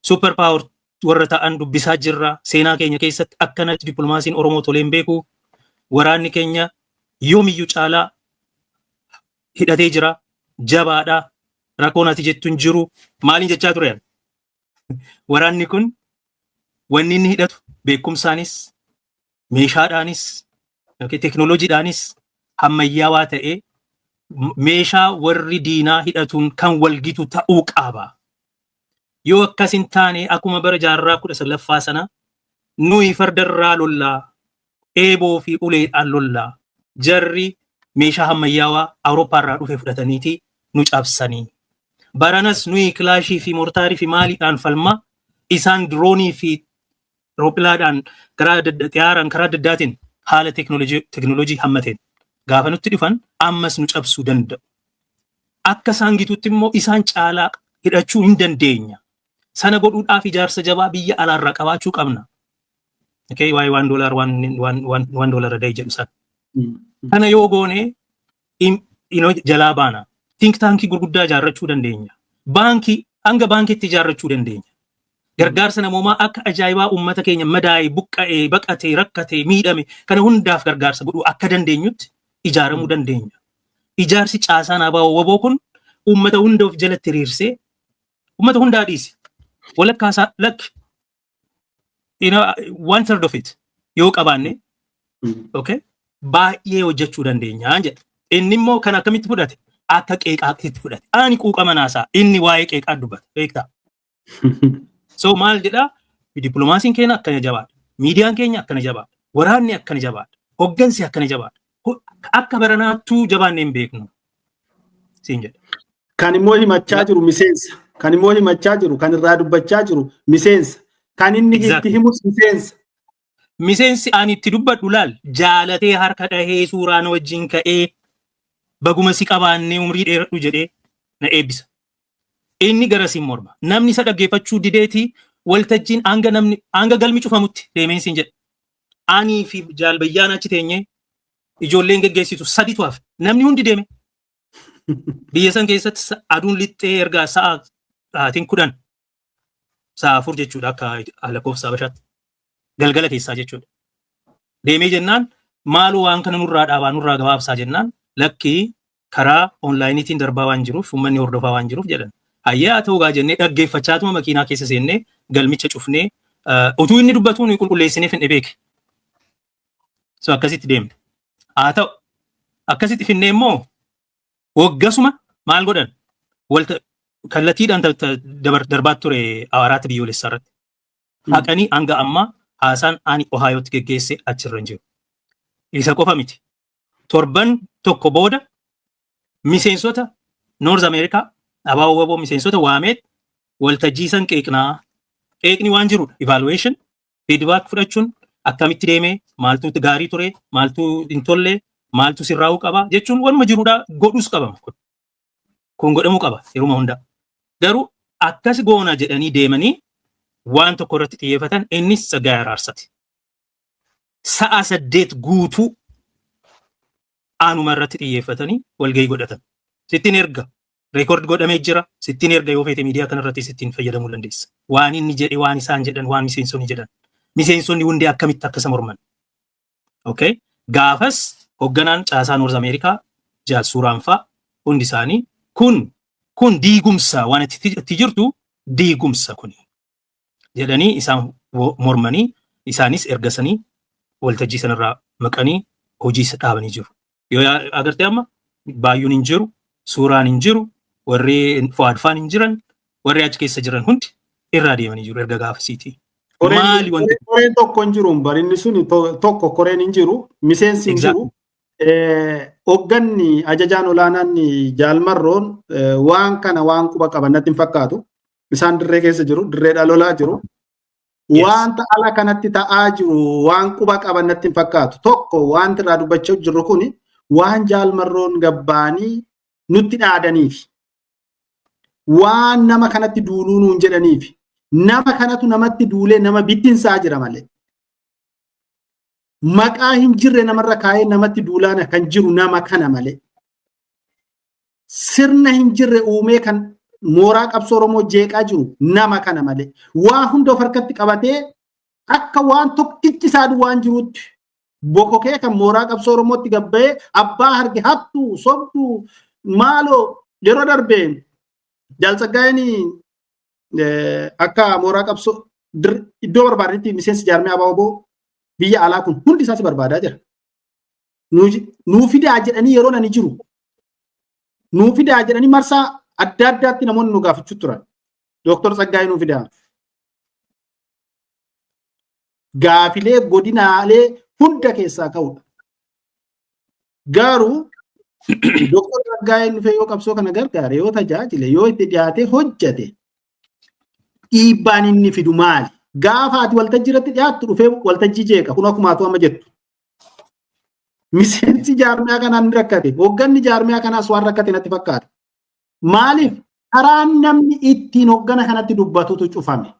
super power warra ta'an dubbisaa jirra. Seenaa keenya keessatti akkanatti dippiloomaasiin Oromoo tolee hin beeku. Waraanni keenya yoomiyyuu caalaa hidhatee jira. Jabaadha. Rakkoon ati jettu hin jiru. Maaliin jechaa ture? Waraanni kun wanni inni hidhatu beekumsaanis, meeshaadhaanis, teekinooloojiidhaanis hammayyaawaa ta'ee Meeshaa warri diinaa hidhatuun kan walgitu ta'uu qaba. Yoo akkas hin taane, akkuma bara jaarraa 19ffaa sana nuyi fardarraa lollaa, eeboo fi uleedhaan lollaa, jarri meeshaa ammayyaawaa Awurooppaarraa dhufe fudhataniiti nu cabsanii. Baranas nuyi kilaashii fi mortaarii fi maaliidhaan falmaa, isaan diroonii fi rooppilaadhaan, karaa xiyyaaraan, karaa adda addaatiin, haala teekinooloojii hammateen gaafa nutti dhufan ammas nu cabsuu danda'u. Akka isaan gitutti immoo isaan caalaa hidhachuu hin dandeenya. Sana godhuudhaaf ijaarsa jabaa biyya alaarraa qabaachuu qabna. Okay, waa'ee $1 $1 a day jedhu sana. Kana yoo goone jalaa baana. Think tankii gurguddaa ijaarrachuu dandeenya. Baankii, hanga baankiitti ijaarrachuu dandeenya. Gargaarsa namoomaa akka ajaa'ibaa uummata keenya madaa'e, buqqa'ee, baqatee, rakkatee, miidhame kana hundaaf gargaarsa godhuu akka dandeenyutti ijaaramuu dandeenya. Ijaarsi caasaan ABO WBO kun uummata hunda of jalatti hiriirsee, uummata hundaa dhiisi. Walakkaa isaa lakki, one third of it yoo qabaanne, okay, baay'ee hojjechuu dandeenya jedha. Inni immoo kan akkamitti fudhate? Akka qeeqaatti fudhate. Ani quuqama naasaa, inni waa'ee qeeqaa dubbata, beektaa. So maal jedhaa? Dippiloomaasiin keenya akkana jabaadha. Miidiyaan keenya akkana jabaadha. Waraanni akkana jabaadha. Hoggansi akkana jabaadha. Akka baranaattuu jabaannee hin beeknu. Siin jedha. Kan immoo himachaa jiru miseensa. Kan immoo himachaa jiru, kan irraa dubbachaa jiru miseensa. Kan inni itti himus miseensa. Miseensi ani itti dubbadhu laal jaalatee harka dhahee suuraa na wajjin ka'ee, "Baguma si qabaannee, umrii dheeradhu," jedhee na eebbisa. Inni gara siin morma. Namni isa dhaggeeffachuu dideetii waltajjiin hanga namni hanga galmi cufamutti deemeen siin jedha. Anii fi jaalbayyaan achi teenyee, ijoolleen geggeessitu saditu hafe. Namni hundi deeme. Biyya san keessatti aduun lixxee ergaa sa'a sa'aatiin 10, sa'a 4 jechuudha akka lakkoofsa Habashaatti. Galgala keessaa jechuudha. Deemee jennaan, "Maaloo, waan kana nurraa dhaabaa, nurraa gabaabsaa," jennaan, "Lakkii, karaa onlaayiniitiin darbaa waan jiruuf, uummanni hordofaa waan jiruuf," jedhan. Hayyee, haa ta'uu gaa jennee dhaggeeffachaatuma makiinaa keessa seennee galmicha cufnee, utuu inni dubbatu nuyi qulqulleessinee finne, beeke. So akkasitti deemne. Haa ta'u, akkasitti finnee immoo waggasuma maal godhan? Walta kallattiidhaan darbaa ture araata biyyoolessaa irratti. Haqanii hanga ammaa haasaan ani Ohaayootti geggeesse achirra hin jiru. Isa qofa miti. Torban tokko booda miseensota North America ABO WBO miseensota waameet waltajjii san qeeqnaa. Qeeqni waan jirudha. Evaluation, feedback fudhachuun, akkamitti deemee, maaltu gaarii ture, maaltu hin tolle, maaltu sirraa'uu qaba jechuun wanuma jirudha, godhus qabama. Kun godhamuu qaba yeruma hunda. Garuu akkas goona jedhanii deemanii waan tokko irratti xiyyeeffatan, innis Tsaggaayee Araarsati. Sa'a 8 guutuu aanuma irratti xiyyeeffatanii walgahii godhatan. Sittiin erga, record godhamee jira. Sittiin erga, yoo feete miidiyaa kanarratti sittiin fayyadamuu dandeessa. Waan inni jedhe, waan isaan jedhan, waan miseensonni jedhan. Miseensonni hundi akkamitti akka isa morman. Okay? Gaafas hoogganaan caasaa North America Jaal Suuraan fa'a hundi isaanii kun diigumsa, waan itti jirtu diigumsa kuni jedhanii isaan mormanii, isaanis ergasanii waltajjii sanarraa maqanii hojii isa dhaabanii jiru. Yoo agartee amma baay'uun hin jiru, suuraan hin jiru, warri Fu'aad faan hin jiran, warri achi keessa jiran hundi irraa deemanii jiru erga gaafasiiti. Maali wanti? Koreen tokko hin jiru, barinni sun tokko koreen hin jiru, miseensi hin jiru. Hoogganni ajajaan olaanaan Jaalmarroon waan kana waan quba qaban natti hin fakkaatu. Isaan dirree keessa jiru, dirree lolaa jiru. Wanta ala kanatti ta'aa jiru waan quba qaban natti hin fakkaatu. Tokko, wanti irraa dubbachaa jirru kuni waan Jaalmarroon gabbaanii nutti dhaadaniif. Waan nama kanatti duuluu nuun jedhaniif. Nama kanatu namatti duulee nama bittinsaa jira malee. Maqaa hin jirre namarra kaa'ee namatti duulaan kan jiru nama kana malee. Sirna hin jirre uumee kan mooraa qabsoo Oromoo jeeqaa jiru nama kana malee. Waa hunda of harkatti qabatee akka waan tokkichi isaa waan jirutti bokokee kan mooraa qabsoo Oromootti gabba'ee abbaa harge hattuu sobduu maaloo. Yeroo darbe Jaal Tsaggaayeen akka mooraa qabsoo iddoo barbaadetti miseensi jaarmee ABO biyya alaa kun hundi isaas barbaadaa jira. Nuu fidaa jedhanii yeroo nani jiru. Nuu fidaa jedhanii marsaa adda addaatti namoonni nu gaafachuu turan. Dooktor Tsaggaayee nuu fidaa. Gaafilee godinaalee hunda keessaa ka'udha. Garuu Dooktor Tsaggaayeen dhufee yoo qabsoo kana gargaare, yoo tajaajile, yoo itti dhiyaatee hojjate, dhiibbaan inni fidu maali? Gaafa ati waltajjii irratti dhiyaattu dhufee waltajjii jeeqa. Kun akkuma atu amma jettu. Miseensi jaarmiyaa kanaan ni rakkate. Hoogganni jaarmiyaa kanaas waan rakkate natti fakkaata. Maaliif? Karaan namni ittiin hooggana kanatti dubbatutu cufame.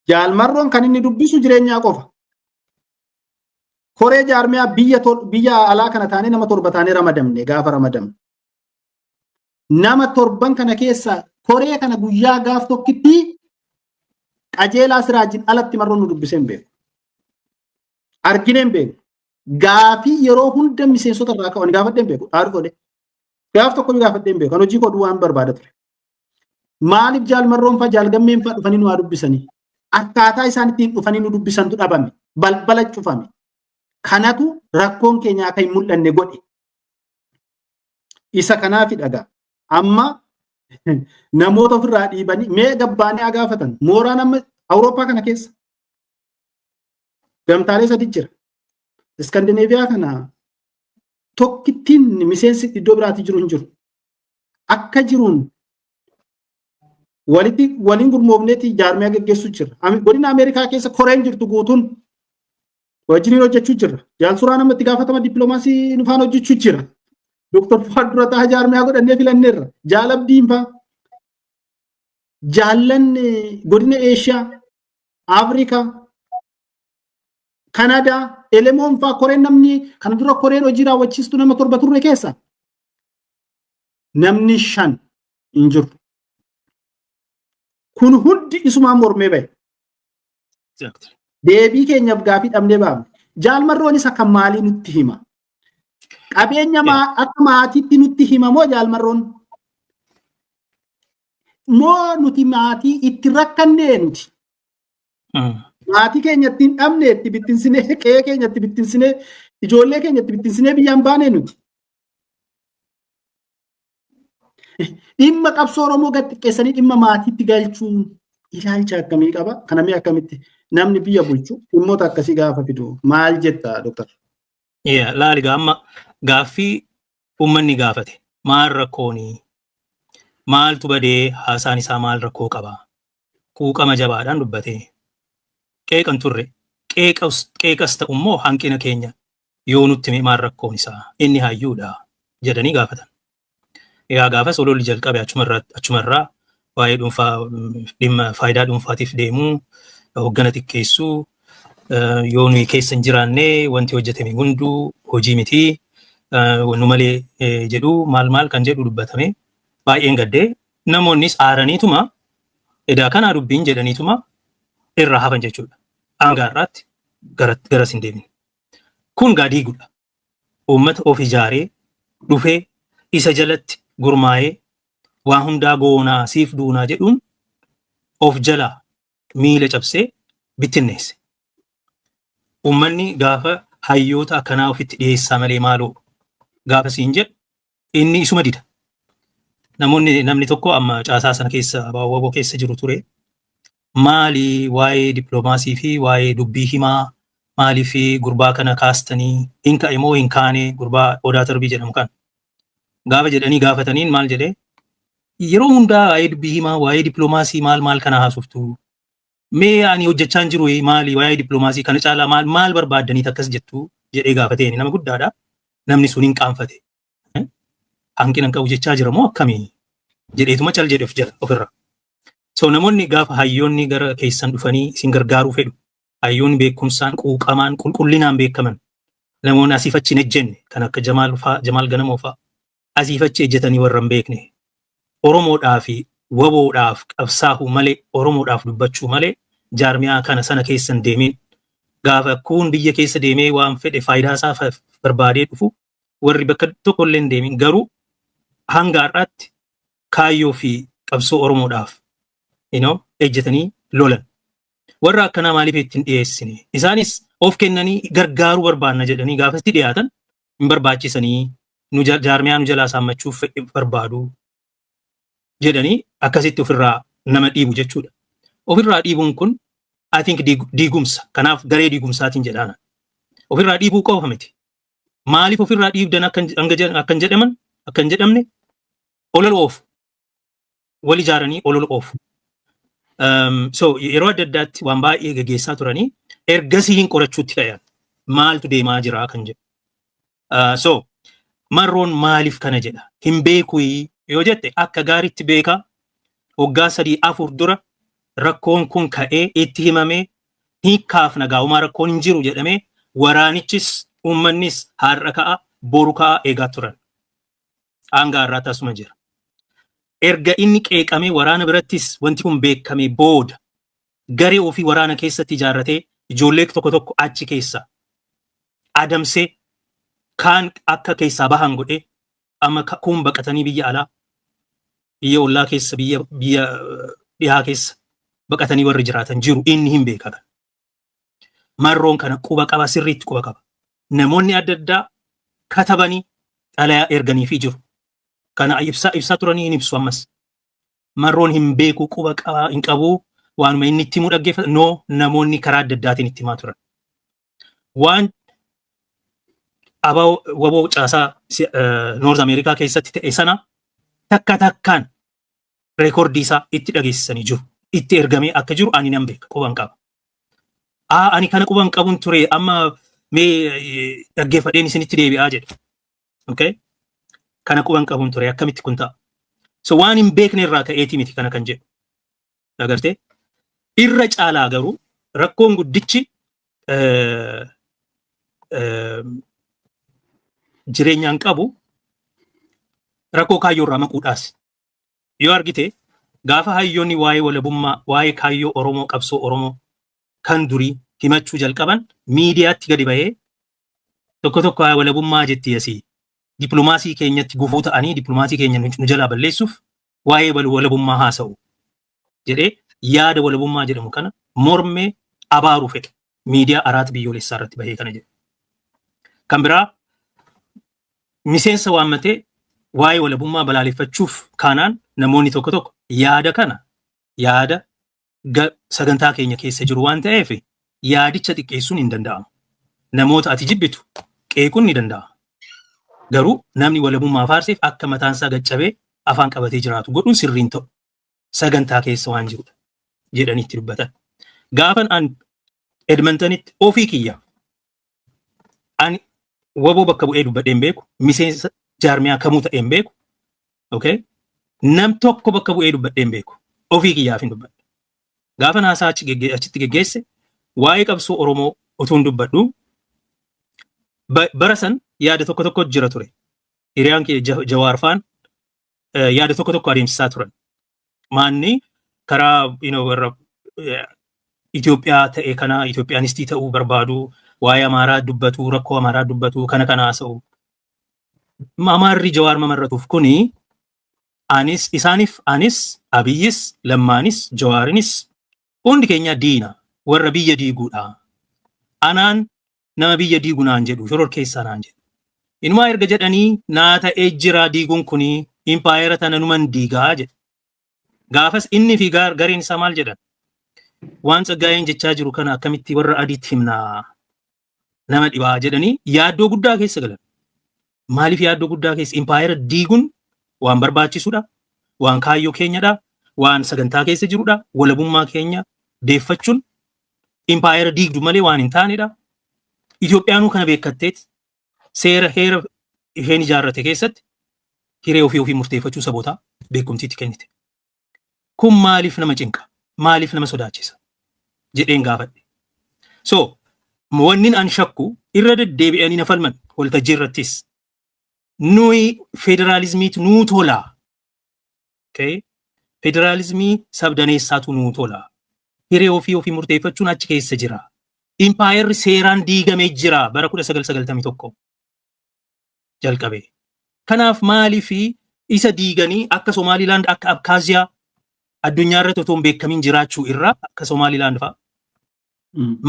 Jaalmarroon kan inni dubbisu Jireenyaa qofa. Koree jaarmiyaa biyya alaa kana taanee nama 7 taanee ramadamne gaafa ramadamne. Nama 7 kana keessa koree kana guyyaa gaaf tokkitti Qajeelaa Siraajin alatti Marroon nu dubbisee hin beeku. Arginee hin beeku. Gaafii yeroo hunda miseensota irraa ka'u ani gaafadhee hin beeku. Dhaadhu godhe. Gaaf tokko gaafadhee hin beeku. Kan hojii koo duwwaan barbaada ture. Maaliif Jaalmarroon fa'a Jaalgammeen fa'a dhufanii nu haa dubbisanii? Akkaataa isaan ittiin dhufanii nu dubbisantu dhabame. Balbala cufame. Kanatu rakkoon keenya akka hin mul'anne godhe. Isa kanaafi dhagaa. Amma namoota ofirraa dhiibanii mee gabbaanii haa gaafatan. Mooraan amma Awurooppaa kana keessa gamtaalee 3 jira. Iskandinaaviyaa kana tokkittiin miseensi iddoo biraatti jiru hin jiru. Akka jiruun walitti waliin gurmoofneeti jaarmiyaa geggeessuu jira. Godina Ameerikaa keessa koreen jirtu guutuun wajjiniin hojjechuu jira. Jaalsuraan amma itti gaafatama dippiloomaasii nu faana hojjechuu jira. Dooktar Fuwaad Durataa jaarmiyaa godhannee filanneerra. Jaalabdiin faa. Jaallan godina Eeshiyaa, Afrikaa, Kanadaa, Elemoon faa koreen namni kana dura koreen hojii raawwachiistu nama 7 turre keessa namni 5 hin jiru. Kun hundi isumaan mormee bahe. Deebii keenyaaf gaafii dhabnee baafne. Jaalmarroonis akka maalii nutti hima? Qabeenya akka maatiitti nutti hima moo Jaalmarroon? Moo nuti maatii itti rakkannee nuti? Maatii keenya ittiin dhabne itti bittinsinee, qe'ee keenya itti bittinsinee, ijoollee keenya itti bittinsinee biyyaan baanee nuti. Dhimma qabsoo Oromoo gad xiqqeessanii dhimma maatiitti galchuun ilaalcha akkamii qaba? Kana mee akkamitti namni biyya bulchu dhimmoota akkasii gaafa fidu maal jetta Dooktar? Laali amma gaaffii uummanni gaafate maal rakkoonii? Maaltu badee haasaan isaa maal rakkoo qaba? Quuqama jabaadhaan dubbatee qeeqan turre qeeqas ta'u immoo hanqina keenya yoo nutti hime maal rakkoon isaa inni hayyuudha jedhanii gaafatan. Egaa gaafas ololli jalqabe achumarraa waa'ee dhuunfaa dhimma faayidaa dhuunfaatiif deemuu hoggana xiqqeessuu yoo nuyi keessa hin jiraanne wanti hojjetame hunduu hojii miti nu malee jedhu maal maal kan jedhu dubbatame baay'een gaddee namoonnis aaraniituma edaa kanaa dubbiin jedhaniituma irraa hafan jechuudha. Hanga har'aatti garas hin deemine. Kun gaa diiguudha. Uummata of ijaaree dhufee isa jalatti gurmaa'ee waa hundaa goonaa siif duunaa jedhuun of jalaa miila cabsee bittinneesse. Uummanni gaafa hayyoota akkanaa ofitti dhiyeessaa malee maaloo gaafa siin jedhu inni isuma dida. Namni tokko amma caasaa sana keessa Waboo keessa jiru ture. Maali waa'ee dippiloomaasii fi waa'ee dubbii himaa maaliif gurbaa kana kaastanii hin ka'e moo hin kaane gurbaa Odaa Tarbii jedhamu kan. Gaafa jedhanii gaafataniin maal jedhee yeroo hundaa waa'ee dubbii himaa waa'ee dippiloomaasii maal maal kana haasoftu. Mee ani hojjechaa hin jiru maali waa'ee dippiloomaasii kana caalaa maal maal barbaaddaniit akkas jettu jedhee gaafateen nama guddaadha. Namni sun hin qaanfate. Hanqina hin qabu jechaa jira moo akkamii jedheetuma cal jedhe of jala ofirra. So namoonni gaafa hayyoonni gara keessan dhufanii isin gargaaruu fedhu. Hayyoonni beekumsaan quuqamaan qulqullinaan beekaman. Namoonni asiif achi hin ejjenne kan akka Jamaal fa'aa Jamaal Ganamoo fa'aa asiif achi ejjetanii warra hin beekne. Oromoodhaa fi waboodhaaf qabsaa'uu malee Oromoodhaaf dubbachuu malee jaarmiyaa kana sana keessa hin deemin. Gaafa kuun biyya keessa deemee waan fedhe faayidaa isaa barbaadee dhufu warri bakka tokko illee hin deemin garuu hanga har'aatti kaayyoo fi qabsoo Oromoodhaaf ejjetanii lolan. Warra akkanaa maaliif ittiin dhiyeessine? Isaanis of kennanii gargaaruu barbaanna jedhanii gaafatti dhiyaatan hin barbaachisanii Nu jaarmiyaa nu jalaa saammachuuf barbaadu jedhanii akkasitti ofirraa nama dhiibu jechuudha. Ofirraa dhiibuun kun, I think, diigumsa. Kanaaf garee diigumsaatiin jedhaana. Ofirraa dhiibuu qofa miti. Maaliif ofirraa dhiibdan akkan jedhaman akkan jedhamne olola oofu. Wal ijaaranii olola oofu. So yeroo adda addaatti waan baay'ee gaggeessaa turanii ergasii hin qorachuutti ka'an. Maaltu deemaa jira kan jedhu. So Marroon maaliif kana jedha? Hin beekuu yoo jette, akka gaariitti beekaa. Waggaa 3-4 dura rakkoon kun ka'ee itti himamee, hiikkaaf nagaa'umaa rakkoon hin jiru jedhamee, waraanichis uummannis har'a ka'a boru ka'a eegaa turan. Hanga har'aatti asuma jira. Erga inni qeeqamee, waraana birattis wanti kun beekamee booda, garee ofii waraana keessatti ijaarratee, ijoollee tokko tokko achi keessa adamsee, kaan akka keessaa bahan godhee, amma kun baqatanii biyya alaa, biyya ollaa keessa, biyya dhihaa keessa baqatanii warri jiraatan jiru. Inni hin beeka kana. Marroon kana quba qaba, sirriitti quba qaba. Namoonni adda addaa katabanii xalayaa erganiifii jiru. Kana ibsaa turanii hin ibsu ammas. Marroon hin beeku, quba qaba hin qabu, waanuma inni itti himuu dhaggeeffata. No, namoonni karaa adda addaatiin itti himaa turan. Waan ABO WBO caasaa North America keessatti ta'e sana takka takkaan record isaa itti dhageessisanii jiru. Itti ergamee akka jiru ani nan beeka, quban qaba. Aa, ani kana quban qabun ture, amma mee dhaggeeffadheen isinitti deebi'aa jedhe. Okay? Kana quban qabun ture, akkamitti kun ta'a? So waan hin beekne irraa ka'eetii miti kana kan jedhu. Agartee? Irra caalaa garuu rakkoon guddichi jireenyaan qabu rakkoo kaayyoo irraa maquudhaas. Yoo argite, gaafa hayyoonni waa'ee walabummaa, waa'ee kaayyoo Oromoo, qabsoo Oromoo kan durii himachuu jalqaban, miidiyaatti gadi bahee tokko tokko walabummaa jetti asii. Dippiloomaasii keenyatti gufuu ta'anii dippiloomaasii keenya nu jalaa balleessuuf waa'ee walabummaa haasa'u jedhee yaada walabummaa jedhamu kana mormee abaaruu fedha. Miidiyaa Araat biyyoolessaa irratti bahee kana jedhe. Kan biraa, miseensa waammatee waa'ee walabummaa balaaleffachuuf kaanaan, namoonni tokko tokko yaada kana yaada sagantaa keenya keessa jiru waan ta'eef yaadicha xiqqeessuun hin danda'amu. Namoota ati jibbitu qeequun ni danda'ama. Garuu namni walabummaa faarseef akka mataansaa gaccabee afaan qabatee jiraatu godhuun sirriin ta'u. Sagantaa keessa waan jirudha jedhanii itti dubbatan. Gaafan an Edmontonitti ofii kiyya, ani WBO bakka bu'ee dubbadhee hin beeku, miseensa jaarmiyaa kamuu ta'ee hin beeku. Okay? Nam tokko bakka bu'ee dubbadhee hin beeku. Ofii kiyyaaf hin dubbadhe. Gaafan haasaa achitti geggeesse, waa'ee qabsoo Oromoo utuun dubbadhu, bara san yaada tokko tokko jira ture. Hiriyaan kee Jawaar faan yaada tokko tokko adeemsisaa turan. Maanni karaa warra Itoophiyaa ta'e kana Itoophiyaanistii ta'uu barbaadu, waa'ee Amaaraa dubbatu, rakkoo Amaaraa dubbatu, kana kana haasa'u. Amaarri Jawaar mamarratuuf kuni anis isaaniif, anis, Abiyyis, Lammaanis, Jawaarinis hundi keenya diina, warra biyya diiguudha. Anaan nama biyya diigu naan jedhu, shoror keessaa naan jedhu. Inumaa erga jedhanii naa ta'ee jira, diiguun kuni impaayera tana numan diigaa jedhe. Gaafas inni fi gareen isaa maal jedhan? Waan Tsaggaayeen jechaa jiru kana akkamitti warra adiitti himnaa, nama dhibaa jedhanii yaaddoo guddaa keessa galan. Maaliif yaaddoo guddaa keessa? Impaayera diiguun waan barbaachisuudha, waan kaayyoo keenyadha, waan sagantaa keessa jirudha, walabummaa keenya deeffachuun impaayera diigdu malee waan hin taanedha. Itoophiyaanuu kana beekatteet seera heera isheen ijaarrate keessatti hiree ofii ofii murteeffachuu sabootaa beekumtiitti kennite. Kun maaliif nama cinqa? Maaliif nama sodaachisa? Jedheen gaafadhe. So, wannin an shakku, irra deddeebi'anii na falman waltajjii irrattis. Nuyi federaalizimiitu nuu tola. Okay? Federaalizimii sabdaneessaatu nuu tola. Hiree ofii ofii murteeffachuun achi keessa jira. Impaayerri seeraan diigamee jira bara 1991 jalqabe. Kanaaf maaliif isa diiganii akka Somaalilaand, akka Abkaaziyaa addunyaa irratti otoo hin beekamin jiraachuu irraa, akka Somaalilaand fa'a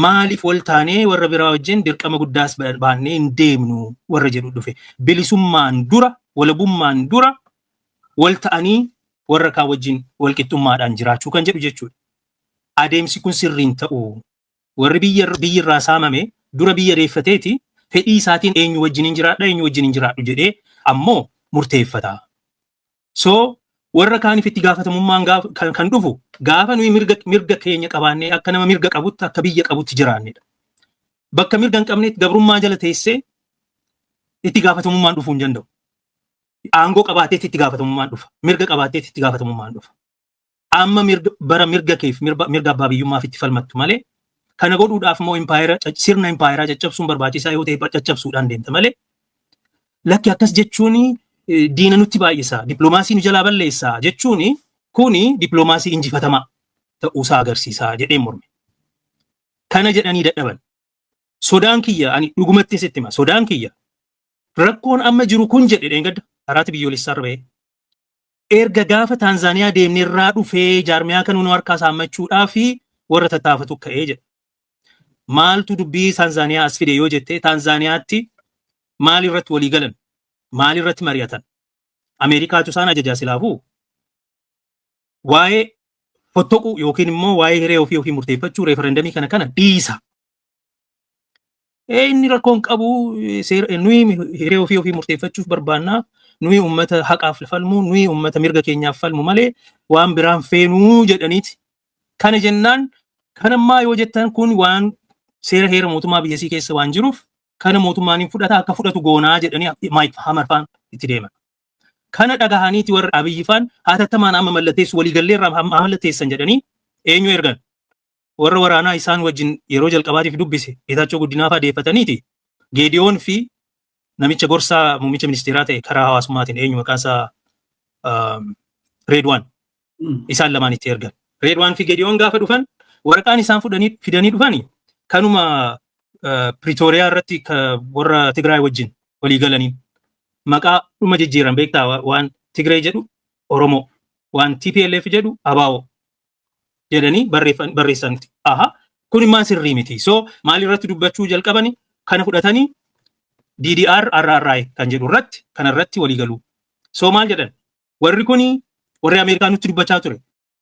Maaliif wal taanee warra biraa wajjin dirqama guddaas baannee hin deemnu warra jedhu dhufe. Bilisummaan dura, walabummaan dura wal ta'anii warra kaan wajjin wal qixxummaadhaan jiraachuu kan jedhu jechuudha. Adeemsi kun sirriin ta'u, warri biyya irraa saamame dura biyya reeffateeti fedhii isaatiin eenyu wajjin hin jiraadha, eenyu wajjin hin jiraadhu jedhee ammoo murteeffata. So warra kaaniif itti gaafatamummaan kan dhufu gaafa nuyi mirga keenya qabaannee akka nama mirga qabutti, akka biyya qabutti jiraannedha. Bakka mirga hin qabnetti gabrummaa jala teessee itti gaafatamummaan dhufuu hin danda'u. Aangoo qabaateetti itti gaafatamummaan dhufa. Mirga qabaateetti itti gaafatamummaan dhufa. Amma mirga bara mirga keef mirga abbaa biyyummaaf itti falmattu malee, kana godhuudhaaf immoo impaayera, sirna impaayeraa caccabsuun barbaachisaa yoo ta'e caccabsuudhaan deemta malee, lakki akkas jechuun diina nutti baay'isa, dippiloomaasii nu jalaa balleessa jechuun kuni dippiloomaasii injifatamaa ta'uusaa agarsiisa jedhee morme. Kana jedhanii dadhaban. Sodaan kiyya, ani dhugumatti sitti hima, sodaan kiyya rakkoon amma jiru kun jedhe dheengadda karaatti biyyoolessaa irra ba'ee. Erga gaafa Taanzaaniyaa deemne irraa dhufee jaarmiyaa kan nu harkaa saammachuudhaa fi warra tattaafatu ka'ee jedha. Maaltu dubbii Taanzaaniyaa as fide yoo jette, Taanzaaniyaatti maal irratti walii galan? Maal irratti mari'atan? Ameerikaatu isaan ajajaa silaafuu. Waa'ee fottoquu yookiin immoo waa'ee hiree ofii ofii murteeffachuu, referendamii kana dhiisa. Inni rakkoon qabu, nuyi hiree ofii ofii murteeffachuuf barbaannaa, nuyi uummata haqaaf falmu, nuyi uummata mirga keenyaaf falmu malee waan biraan feenuu jedhaniiti. Kana jennaan, kanammaa yoo jettan kun waan seera heera mootummaa biyyasii keessa waan jiruuf kana mootummaan hin fudhata, akka fudhatu goonaa jedhanii Mike Hammer faan itti deeman. Kana dhagahaniiti warra Abiyyi faan hatattamaan amma mallatteessu, waliigallee irraa mallatteessan jedhanii eenyu ergan? Warra waraanaa isaan wajjin yeroo jalqabaatiif dubbise Geetaachoo Guddinaa fa'aa deeffataniiti Geediyoon fi namicha gorsaa muummicha ministeeraa ta'e karaa hawaasummaatiin, eenyu maqaan isaa, Reedwaan, isaan lamaan itti ergan. Reedwaan fi Geediyoon gaafa dhufan waraqaan isaan fudhanii fidanii dhufani kanuma Pretoria irratti warra Tigraay wajjin walii galaniin maqaa dhuma jijjiiran, beektaa, waan Tigraay jedhu Oromoo, waan TPLF jedhu ABO jedhanii barreessan. Aha, kun immoo sirrii miti. So maal irratti dubbachuu jalqabani? Kana fudhatanii DDR RRI kan jedhu irratti, kana irratti walii galu. So maal jedhan? Warri kuni warri Ameerikaa nutti dubbachaa ture.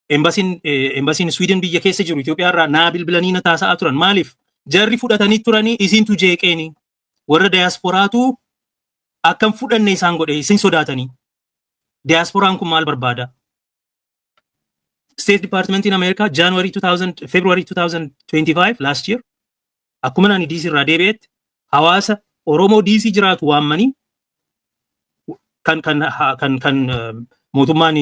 Embasiin Sweden biyya keessa jiru Itoophiyaa irraa naa bilbilanii na taasa'aa turan. Maaliif? Jarri fudhatanii turanii isintu jeeqeeni. Warra diyaasporaatu akkam fudhanne isaan godhe, isin sodaatanii. Diyaasporaan kun maal barbaada? State Departmentiin Ameerikaa January 2000, February 2025, last year, akkuma ani DC irraa deebi'etti hawaasa Oromoo DC jiraatu waammanii kan mootummaan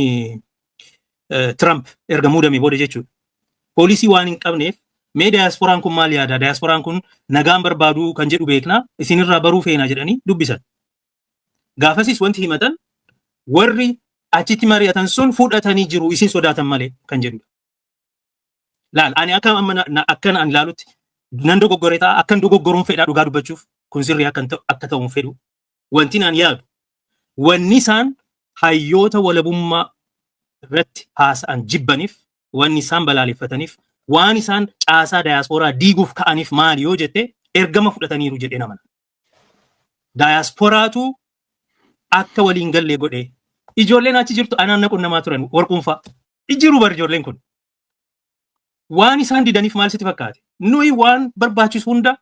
Trump erga muudame booda jechuudha. Poolisii waan hin qabneef, mee diyaasporaan kun maal yaada? Diyaasporaan kun nagaan barbaadu kan jedhu beeknaa, isinirraa baruu feena jedhanii dubbisan. Gaafasis wanti himatan warri achitti mari'atan sun fudhatanii jiru, isin sodaatan malee kan jedhudha. Laal, ani akka amma akkan ani ilaalutti nan dogoggore ta'a, akkan dogoggoruun fedhaa, dhugaa dubbachuuf kun sirrii akka ta'uun fedhu. Wanti naan yaadu, wanni isaan hayyoota walabummaa irratti haasa'an jibbaniif, wanni isaan balaaleffataniif, waan isaan caasaa dayaasporaa diiguuf ka'aniif maali yoo jette, ergama fudhataniiru jedhee namana. Dayaasporaatu akka waliin gallee godhee ijoolleen achi jirtu anaan na qunnamaa turan, warquun fa'a. Jiru bar ijoolleen kun. Waan isaan didaniif maal sitti fakkaate? Nuyi waan barbaachisu hunda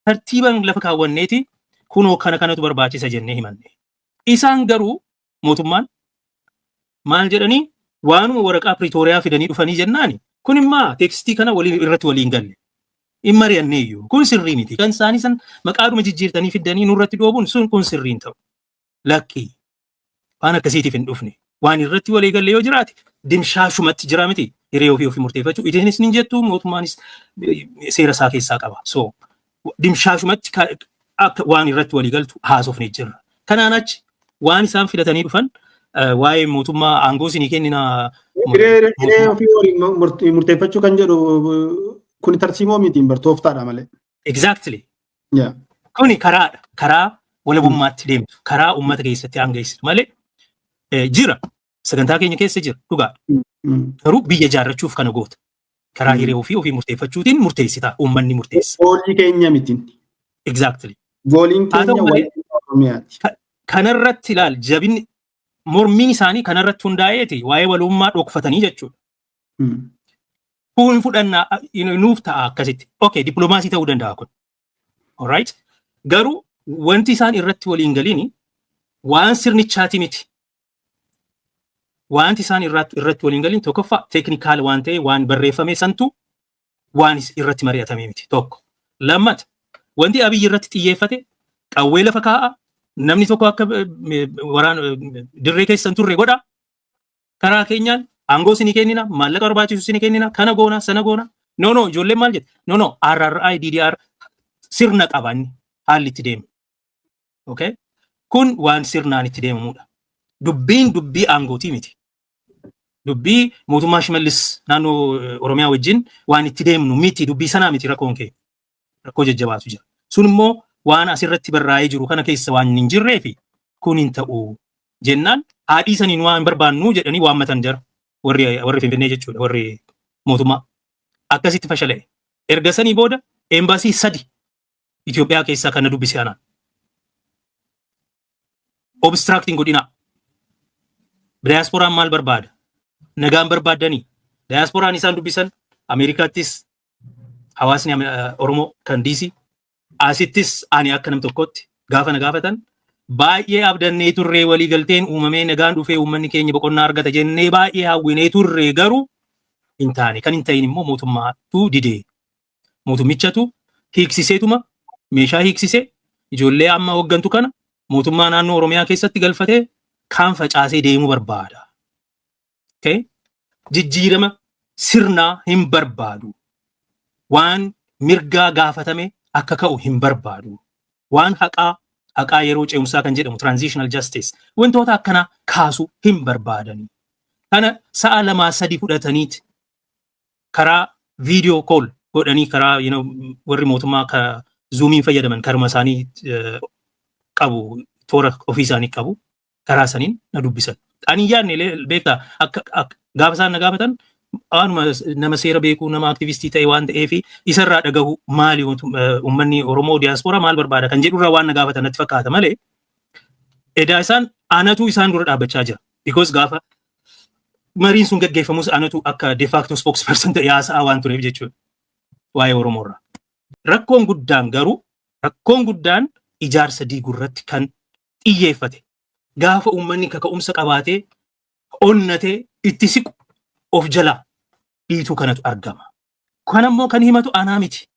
tartiiban lafa kaawwanneeti kunoo kana kanatu barbaachisa jennee himanne. Isaan garuu mootummaan maal jedhanii waanuma waraqaa Pretoria fidanii dhufanii jennaani, kun immaa teekstii kana waliin irratti waliin galle. Hin mari'anne iyyuu, kun sirrii miti. Kan isaanii san maqaadhuma jijjiirtanii fiddanii nurratti dhoobuun sun kun sirrii hin ta'u. Lakki, waan akkasiitiif hin dhufne. Waan irratti walii galle yoo jiraate dimshaashumatti jira miti, hiree ofii ofii murteeffachuu. Isinis ni jettu, mootummaanis seera isaa keessaa qaba. So dimshaashumatti akka waan irratti walii galtu haasofne jirra. Kanaan achi waan isaan filatanii dhufan waa'ee mootummaa aangoo isinii kennina. Hiree ofii waliin murteeffachuu kan jedhu kun tarsiimoo mitiin bar, tooftaadha malee. Exactly. Kuni karaadha. Karaa walabummaatti deemtu. Karaa uummata keessatti aangeessitu malee jira. Sagantaa keenya keessa jira. Dhugaadha. Garuu biyya ijaarrachuuf kana goota. Karaa hiree ofii ofii murteeffachuutiin murteessita. Uummanni murteessa. Goolii keenya miti. Exactly. Gooliin keenya walii Oromiyaati. Kanarratti ilaal, jabinni mormiin isaanii kanarratti hundaa'eeti waa'ee walummaa dhokfatanii jechuudha. Kun fudhannaa nuuf ta'a akkasitti. Okay, dippiloomaasii ta'uu danda'a kun. Alright? Garuu wanti isaan irratti waliin galiini waan sirnichaati miti. Wanti isaan irratti waliin galiin, tokkoffaa, technical waan ta'e, waan barreeffame santu waan irratti mari'atame miti tokko. Lammata, wanti Abiyyi irratti xiyyeeffate qawwee lafa kaa'a, namni tokko akka waraana dirree keessan turre godha. Karaa keenyaan aangoo isinii kennina, maallaqa barbaachisu isinii kennina, kana goona, sana goona. No, no, ijoolleen maal jette? No, no, RRI, DDR sirna qaba inni haalli itti deemu. Okay? Kun waan sirnaan itti deemamudha. Dubbiin dubbii aangootii miti. Dubbii mootummaa Shimallis naannoo Oromiyaa wajjin waan itti deemnu miti, dubbii sanaa miti rakkoon kee. Rakkoo jajjabaatu jira. Sun immoo waan asirratti barraa'ee jiru kana keessa waan hin jirree fi kun hin ta'u jennaan, haadhii saniin waan barbaannu jedhanii waammatan jara, warri Finfinnee jechuudha, warri mootummaa. Akkasitti fashala'e. Erga sanii booda eembaasii sadi Itoophiyaa keessaa kana dubbise anaan. Obstructing godhinaa. Diyaaspooraan maal barbaada? Nagaan barbaaddanii. Diyaaspooraan isaan dubbisan Ameerikaattis hawaasni Oromoo kan DC, asittis ani akka nam tokkotti gaafa na gaafatan, baay'ee abdannee turree, walii galteen uumamee nagaan dhufee uummanni keenya boqonnaa argata jennee baay'ee hawwinee turree, garuu hin taane. Kan hin ta'in immoo mootummaatu didee, mootummichatu hiiksiseetuma meeshaa hiiksisee ijoollee amma hooggantu kana mootummaa naannoo Oromiyaa keessatti galfatee kaan facaasee deemuu barbaada. Okay? Jijjiirama sirnaa hin barbaadu. Waan mirgaa gaafatame akka ka'u hin barbaadu. Waan haqaa, haqaa yeroo ce'umsaa kan jedhamu, transitional justice, wantoota akkanaa kaasuu hin barbaadani. Kana sa'a 2-3 fudhataniiti karaa video call godhanii, karaa warri mootummaa ka Zoomiin fayyadaman karuma isaanii qabu, toora ofii isaanii qabu, karaa saniin na dubbisan. Ani hin yaadne beektaa, akka gaafa isaan na gaafatan waanuma nama seera beekuu, nama aktivistii ta'e waan ta'eef, isarraa dhagahu maali, uummanni Oromoo diyaaspooraa maal barbaada kan jedhurraa waan na gaafatan natti fakkaata malee, edaa isaan anatu isaan dura dhaabbachaa jira. Because gaafa mariin sun gaggeeffamus anatu akka de facto spokesperson ta'e haasa'aa waan tureef jechuudha. Waa'ee Oromoorraa. Rakkoon guddaan garuu, rakkoon guddaan ijaarsa diiguu irratti kan xiyyeeffate, gaafa uummanni kaka'umsa qabaatee onnatee itti siqu of jalaa dhiituu kanatu argama. Kan ammoo kan himatu anaa miti.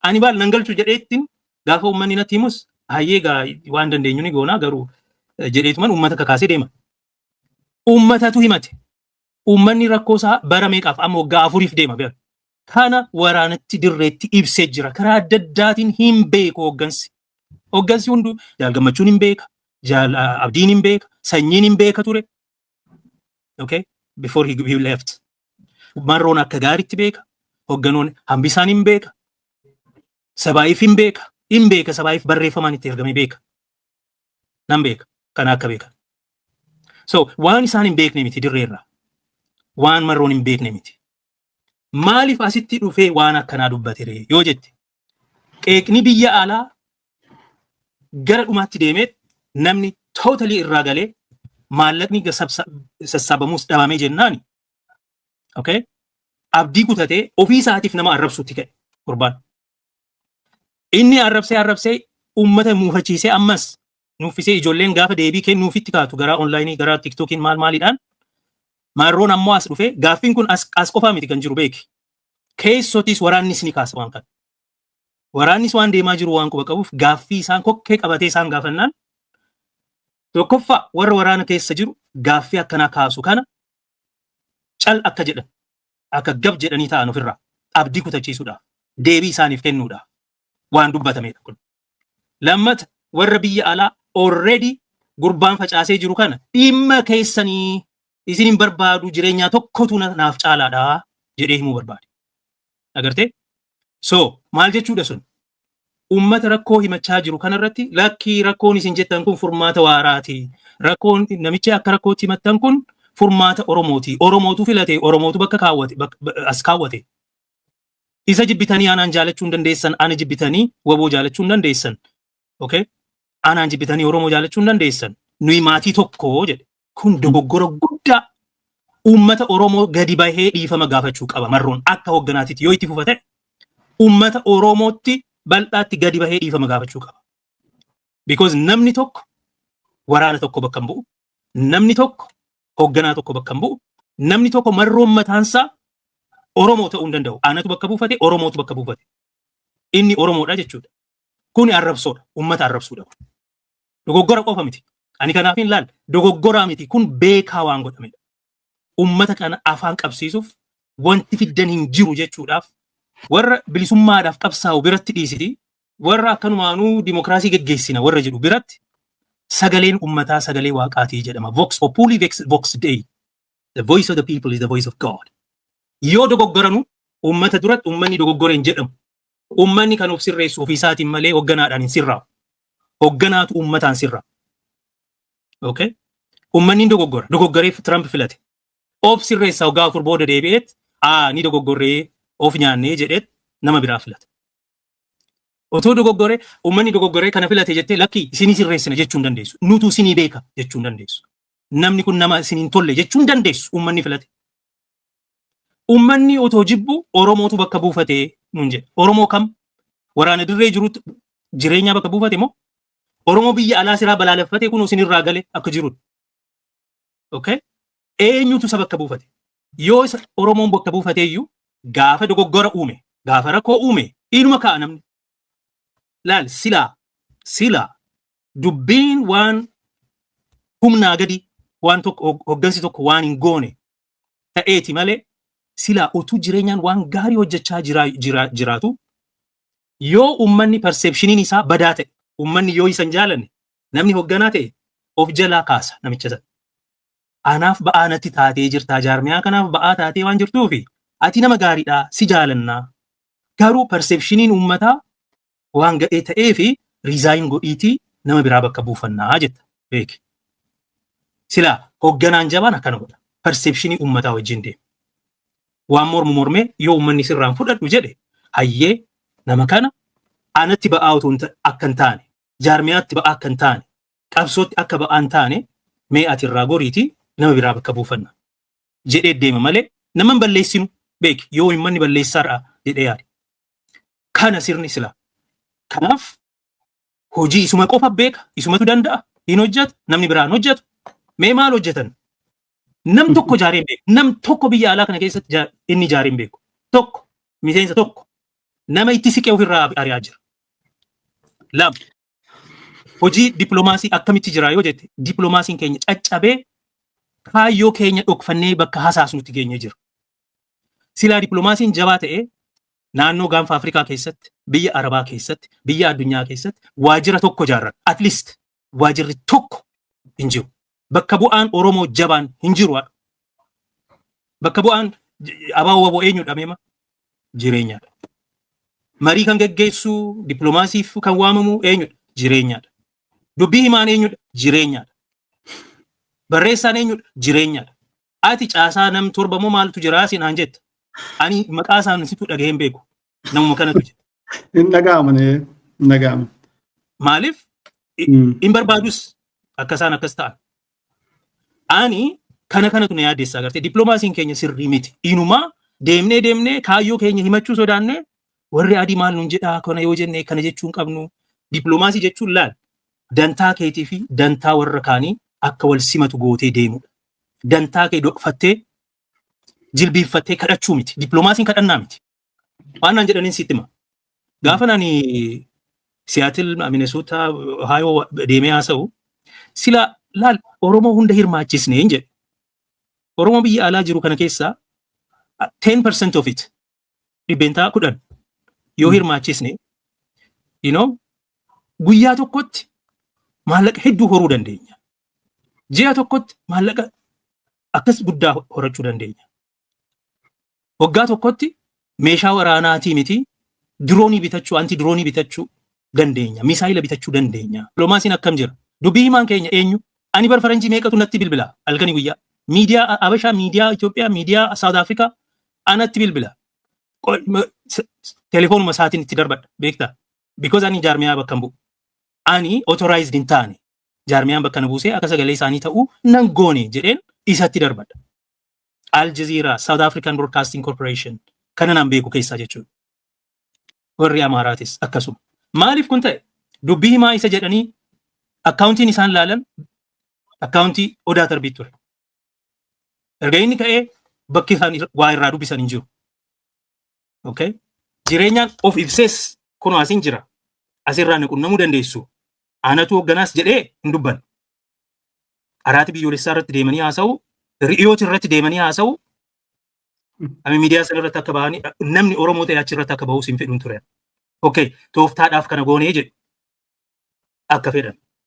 Ani baal nan galchu jedheettiin gaafa uummanni natti himus, hayyee gaa waan dandeenyu ni goonaa garuu jedheetuman uummata kakaasee deema. Uummatatu himate. Uummanni rakkoo isaa bara meeqaaf, amma waggaa 4f deema beeku. Kana waraanatti dirreetti ibsee jira. Karaa adda addaatiin hin beeku hooggansi. Hooggansi hunduu, Jaal Gammachuun hin beeka, Jaal Abdiin hin beeka, Sanyiin hin beeka ture. Okay? Before he left. Marroon akka gaariitti beeka. Hoogganoon Hambisaan hin beeka. Sabaayiif hin beeka. Hin beeka, sabaayiif barreeffamaan itti ergame beeka. Nan beeka. Kana akka beekan. So waan isaan hin beekne miti dirreerraa. Waan Marroon hin beekne miti. Maaliif asitti dhufee waan akkanaa dubbate ree yoo jette, qeeqni biyya alaa gara dhumaatti deemee namni totally irraa galee maallaqni sassaabamus dhabamee jennaani. Okay? Abdii kutatee ofii isaatiif nama arrabsuutti ka'e gurbaan. Inni arrabsee arrabsee uummata muufachiisee, ammas nuffisee, ijoolleen gaafa deebii kennuufitti kaatu gara onlaayinii, gara TikTokiin maal maaliidhaan, Marroon ammoo as dhufee gaaffiin kun as qofaa miti kan jiru, beeki. Keessotis waraannis ni kaasa waan kana. Waraannis waan deemaa jiru waan quba qabuuf, gaaffii isaan kokkee qabatee isaan gaafannaan, tokkoffaa warra waraana keessa jiru gaaffii akkanaa kaasu kana cal akka jedhan, akka gab jedhanii ta'an ofirraa abdii kutachiisuudhaaf, deebii isaaniif kennuudhaaf waan dubbatamedha kun. Lammata, warra biyya alaa already gurbaan facaasee jiru kana dhimma keessanii isin hin barbaadu, jireenyaa tokkotu naaf caalaadha jedhee himuu barbaade. Agartee? So maal jechuudha sun? Uummata rakkoo himachaa jiru kanarratti, lakkii, rakkoon isin jettan kun furmaata waaraati. Rakkoon namichi akka rakkootti himattan kun furmaata Oromooti. Oromootu filate, Oromootu bakka kaawwate, as kaawwate. Isa jibbitanii anaan jaalachuu hin dandeessan, ana jibbitanii WBO jaalachuu hin dandeessan. Okay? Anaan jibbitanii Oromoo jaalachuu hin dandeessan. Nuyi maatii tokko jedhe. Kun dogoggora guddaa. Uummata Oromoo gadi bahee dhiifama gaafachuu qaba Marroon akka hoogganaatitti yoo itti fufa ta'e, uummata Oromootti bal'aatti gadi bahee dhiifama gaafachuu qaba. Because namni tokko waraana tokko bakka hin bu'u. Namni tokko hoogganaa tokko bakka hin bu'u. Namni tokko, Marroon mataansaa, Oromoo ta'uu hin danda'u. Anatu bakka buufate, Oromootu bakka buufate. Inni Oromoodha jechuudha. Kuni arrabsoodha. Uummata arrabsuudha. Dogoggora qofa miti. Ani kanaaf hin laal. Dogoggoraa miti. Kun beekaa waan godhamedha. Uummata kana afaan qabsiisuuf, wanti fiddan hin jiru jechuudhaaf, warra bilisummaadhaaf qabsaa'u biratti dhiisiti, warra akkanumaanuu dimokiraasii geggeessina warra jedhu biratti, sagaleen uummataa sagalee waaqaatii jedhama. Vox populi vox dei. The voice of the people is the voice of God. Yoo dogoggoranu uummata duratti uummanni dogoggore hin jedhamu. Uummanni kan of sirreessu ofiisaatiin malee hogganaadhaan hin sirraa'u. Hogganaatu uummataan sirraa. Okay? Uummanni hin dogoggora. Dogoggoreef Trump filate. Of sirreessa, waggaa 4 booda deebi'eet aa ni dogoggorree of nyaannee jedheet nama biraa filata. Otoo dogoggoree uummanni dogoggoree kana filate jettee, lakkii isinii sirreessina jechuu hin dandeessu. Nutu isinii beeka jechuu hin dandeessu. Namni kun nama isin hin tolle jechuu hin dandeessu uummanni filate. Uummanni otoo jibbu Oromootu bakka buufatee nuun jedhe. Oromoo kam? Waraana dirree jirutti jireenyaa bakka buufate moo? Oromoo biyya alaa siraa balaaleffatee kun isinirraa gale akka jirudha. Okay? Eenyutu isa bakka buufate? Yoo isa Oromoon bakka buufate iyyuu, gaafa dogoggora uume, gaafa rakkoo uume, inuma ka'a namni. Laal, silaa dubbiin waan humnaa gadi, waan tokko hoggansi tokko waan hin goone ta'eeti malee, silaa utuu jireenyaan waan gaarii hojjechaa jiraatu, yoo uummanni perceptioniin isaa badaa ta'e, uummanni yoo isa hin jaalanne, namni hogganaa ta'e of jalaa kaasa namicha sana. Anaaf ba'aa natti taatee jirtaa, jaarmiyaa kanaaf ba'aa taatee waan jirtuufi, ati nama gaariidhaa, si jaalannaa. Garuu perceptioniin uummataa waan gadhee ta'ee fi resign godhiitii nama biraa bakka buufannaa jetta beeki. Silaa hogganaan jabaan akkana godha. Perceptionii uummataa wajjin deema. Waan mormu mormee, yoo uummanni sirraan fudhadhu jedhe, hayyee, nama kana anatti ba'aa otoo akka hin taane, jaarmiyaatti ba'aa akka hin taane, qabsootti akka ba'aa hin taane, mee ati irraa goriitii nama biraa bakka buufanna jedhee deema malee nama hin balleessinu beeki, yoo uummanni balleessaadha jedhee yaade. Kana sirni silaa. Kanaaf hojii isuma qofa beeka, isumatu danda'a, hin hojjetu, namni biraa hin hojjetu. Mee maal hojjetan? Nam tokko jaaree hin beeku. Nam tokko biyya alaa kana keessatti inni jaaree hin beeku. Tokko, miseensa tokko, nama itti siqee ofirraa ari'aa jira. Lama, hojii dippiloomaasii akkamitti jira yoo jette, dippiloomaasiin keenya caccabee kaayyoo keenya dhokfannee bakka hasaasnutti geenye jira. Silaa dippiloomaasiin jabaa ta'ee, naannoo gaanfa Afrikaa keessatti, biyya Arabaa keessatti, biyya addunyaa keessatti waajjira tokko ijaarran. At least waajjirri tokko hin jiru. Bakka bu'aan Oromoo jabaan hin jiru. Bakka bu'aan ABO WBO eenyudha meema? Jireenyaadha. Marii kan geggeessu, dippiloomaasiif kan waamamu eenyudha? Jireenyaadha. Dubbii himaan eenyudha? Jireenyaadha. Barreessaan eenyudha? Jireenyaadha. Ati caasaa nam 7 moo maaltu jira siin naan jetta. Ani maqaa isaan situ dhagahee hin beeku. Namuma kanatu jira. Hin dhaga'aman, hin dhaga'aman. Maaliif? Hin barbaadus akka isaan akkas ta'an. Ani kana kanatu na yaaddeessa agartee, dippiloomaasiin keenya sirrii miti. Inumaa deemnee deemnee kaayyoo keenya himachuu sodaannee, warri adii maal nuun jedhaa kana yoo jenne, kana jechuu hin qabnu. Dippiloomaasii jechuun, laal, dantaa keetii fi dantaa warra kaanii akka wal simatu gootee deemudha. Dantaa kee dhokfattee jilbiiffattee kadhachuu miti. Dippiloomaasiin kadhannaa miti. Waan naan jedhaniin sitti hima. Gaafa ani Seattle, Minnesota, Ohio deemee haasa'u, sila laal, Oromoo hunda hirmaachisne hin jedhe. Oromoo biyya alaa jiru kana keessaa 10% of it, 10% yoo hirmaachisne, guyyaa tokkotti maallaqa hedduu horuu dandeenya. Ji'a tokkotti maallaqa akkas guddaa horachuu dandeenya. Waggaa tokkotti meeshaa waraanaatii miti, diroonii bitachuu, anti diroonii bitachuu dandeenya. Misaayila bitachuu dandeenya. Dippiloomaasiin akkam jira? Dubbii himaan keenya eenyu? Ani bar faranjii meeqatu natti bilbila halkanii guyyaa. Miidiyaa Abashaa, miidiyaa Itoophiyaa, miidiyaa South Africa anatti bilbila. Telefoonuma isaatiin itti darbadha, beektaa? Because ani jaarmiyaa bakka hin bu'u. Ani authorized hin taane, jaarmiyaan bakka na buusee akka sagalee isaanii ta'uu nan goone jedheen isatti darbadha. Al Jazeera, South African Broadcasting Corporation kana nan beeku keessaa jechuudha. Warri Amaaraatis akkasuma. Maaliif kun ta'e? Dubbii himaa isa jedhanii akkaawuntiin isaan laalan akkaawuntii Odaa Tarbii ture. Erga inni ka'ee bakki isaan waa irraa dubbisan hin jiru. Okay? Jireenyaan of ibsees kunoo asin jira. Asirraa na qunnamuu dandeessu. Anatu hoogganaas jedhee hin dubbanne. Araati biyyoolessaa irratti deemanii haasa'u, ri'iyooti irratti deemanii haasa'u, ami miidiyaa sana irratti akka bahanii namni Oromoo ta'e achi irratti akka bahus hin fedhuun ture. Okay, tooftaadhaaf kana goonee jedhu akka fedhan.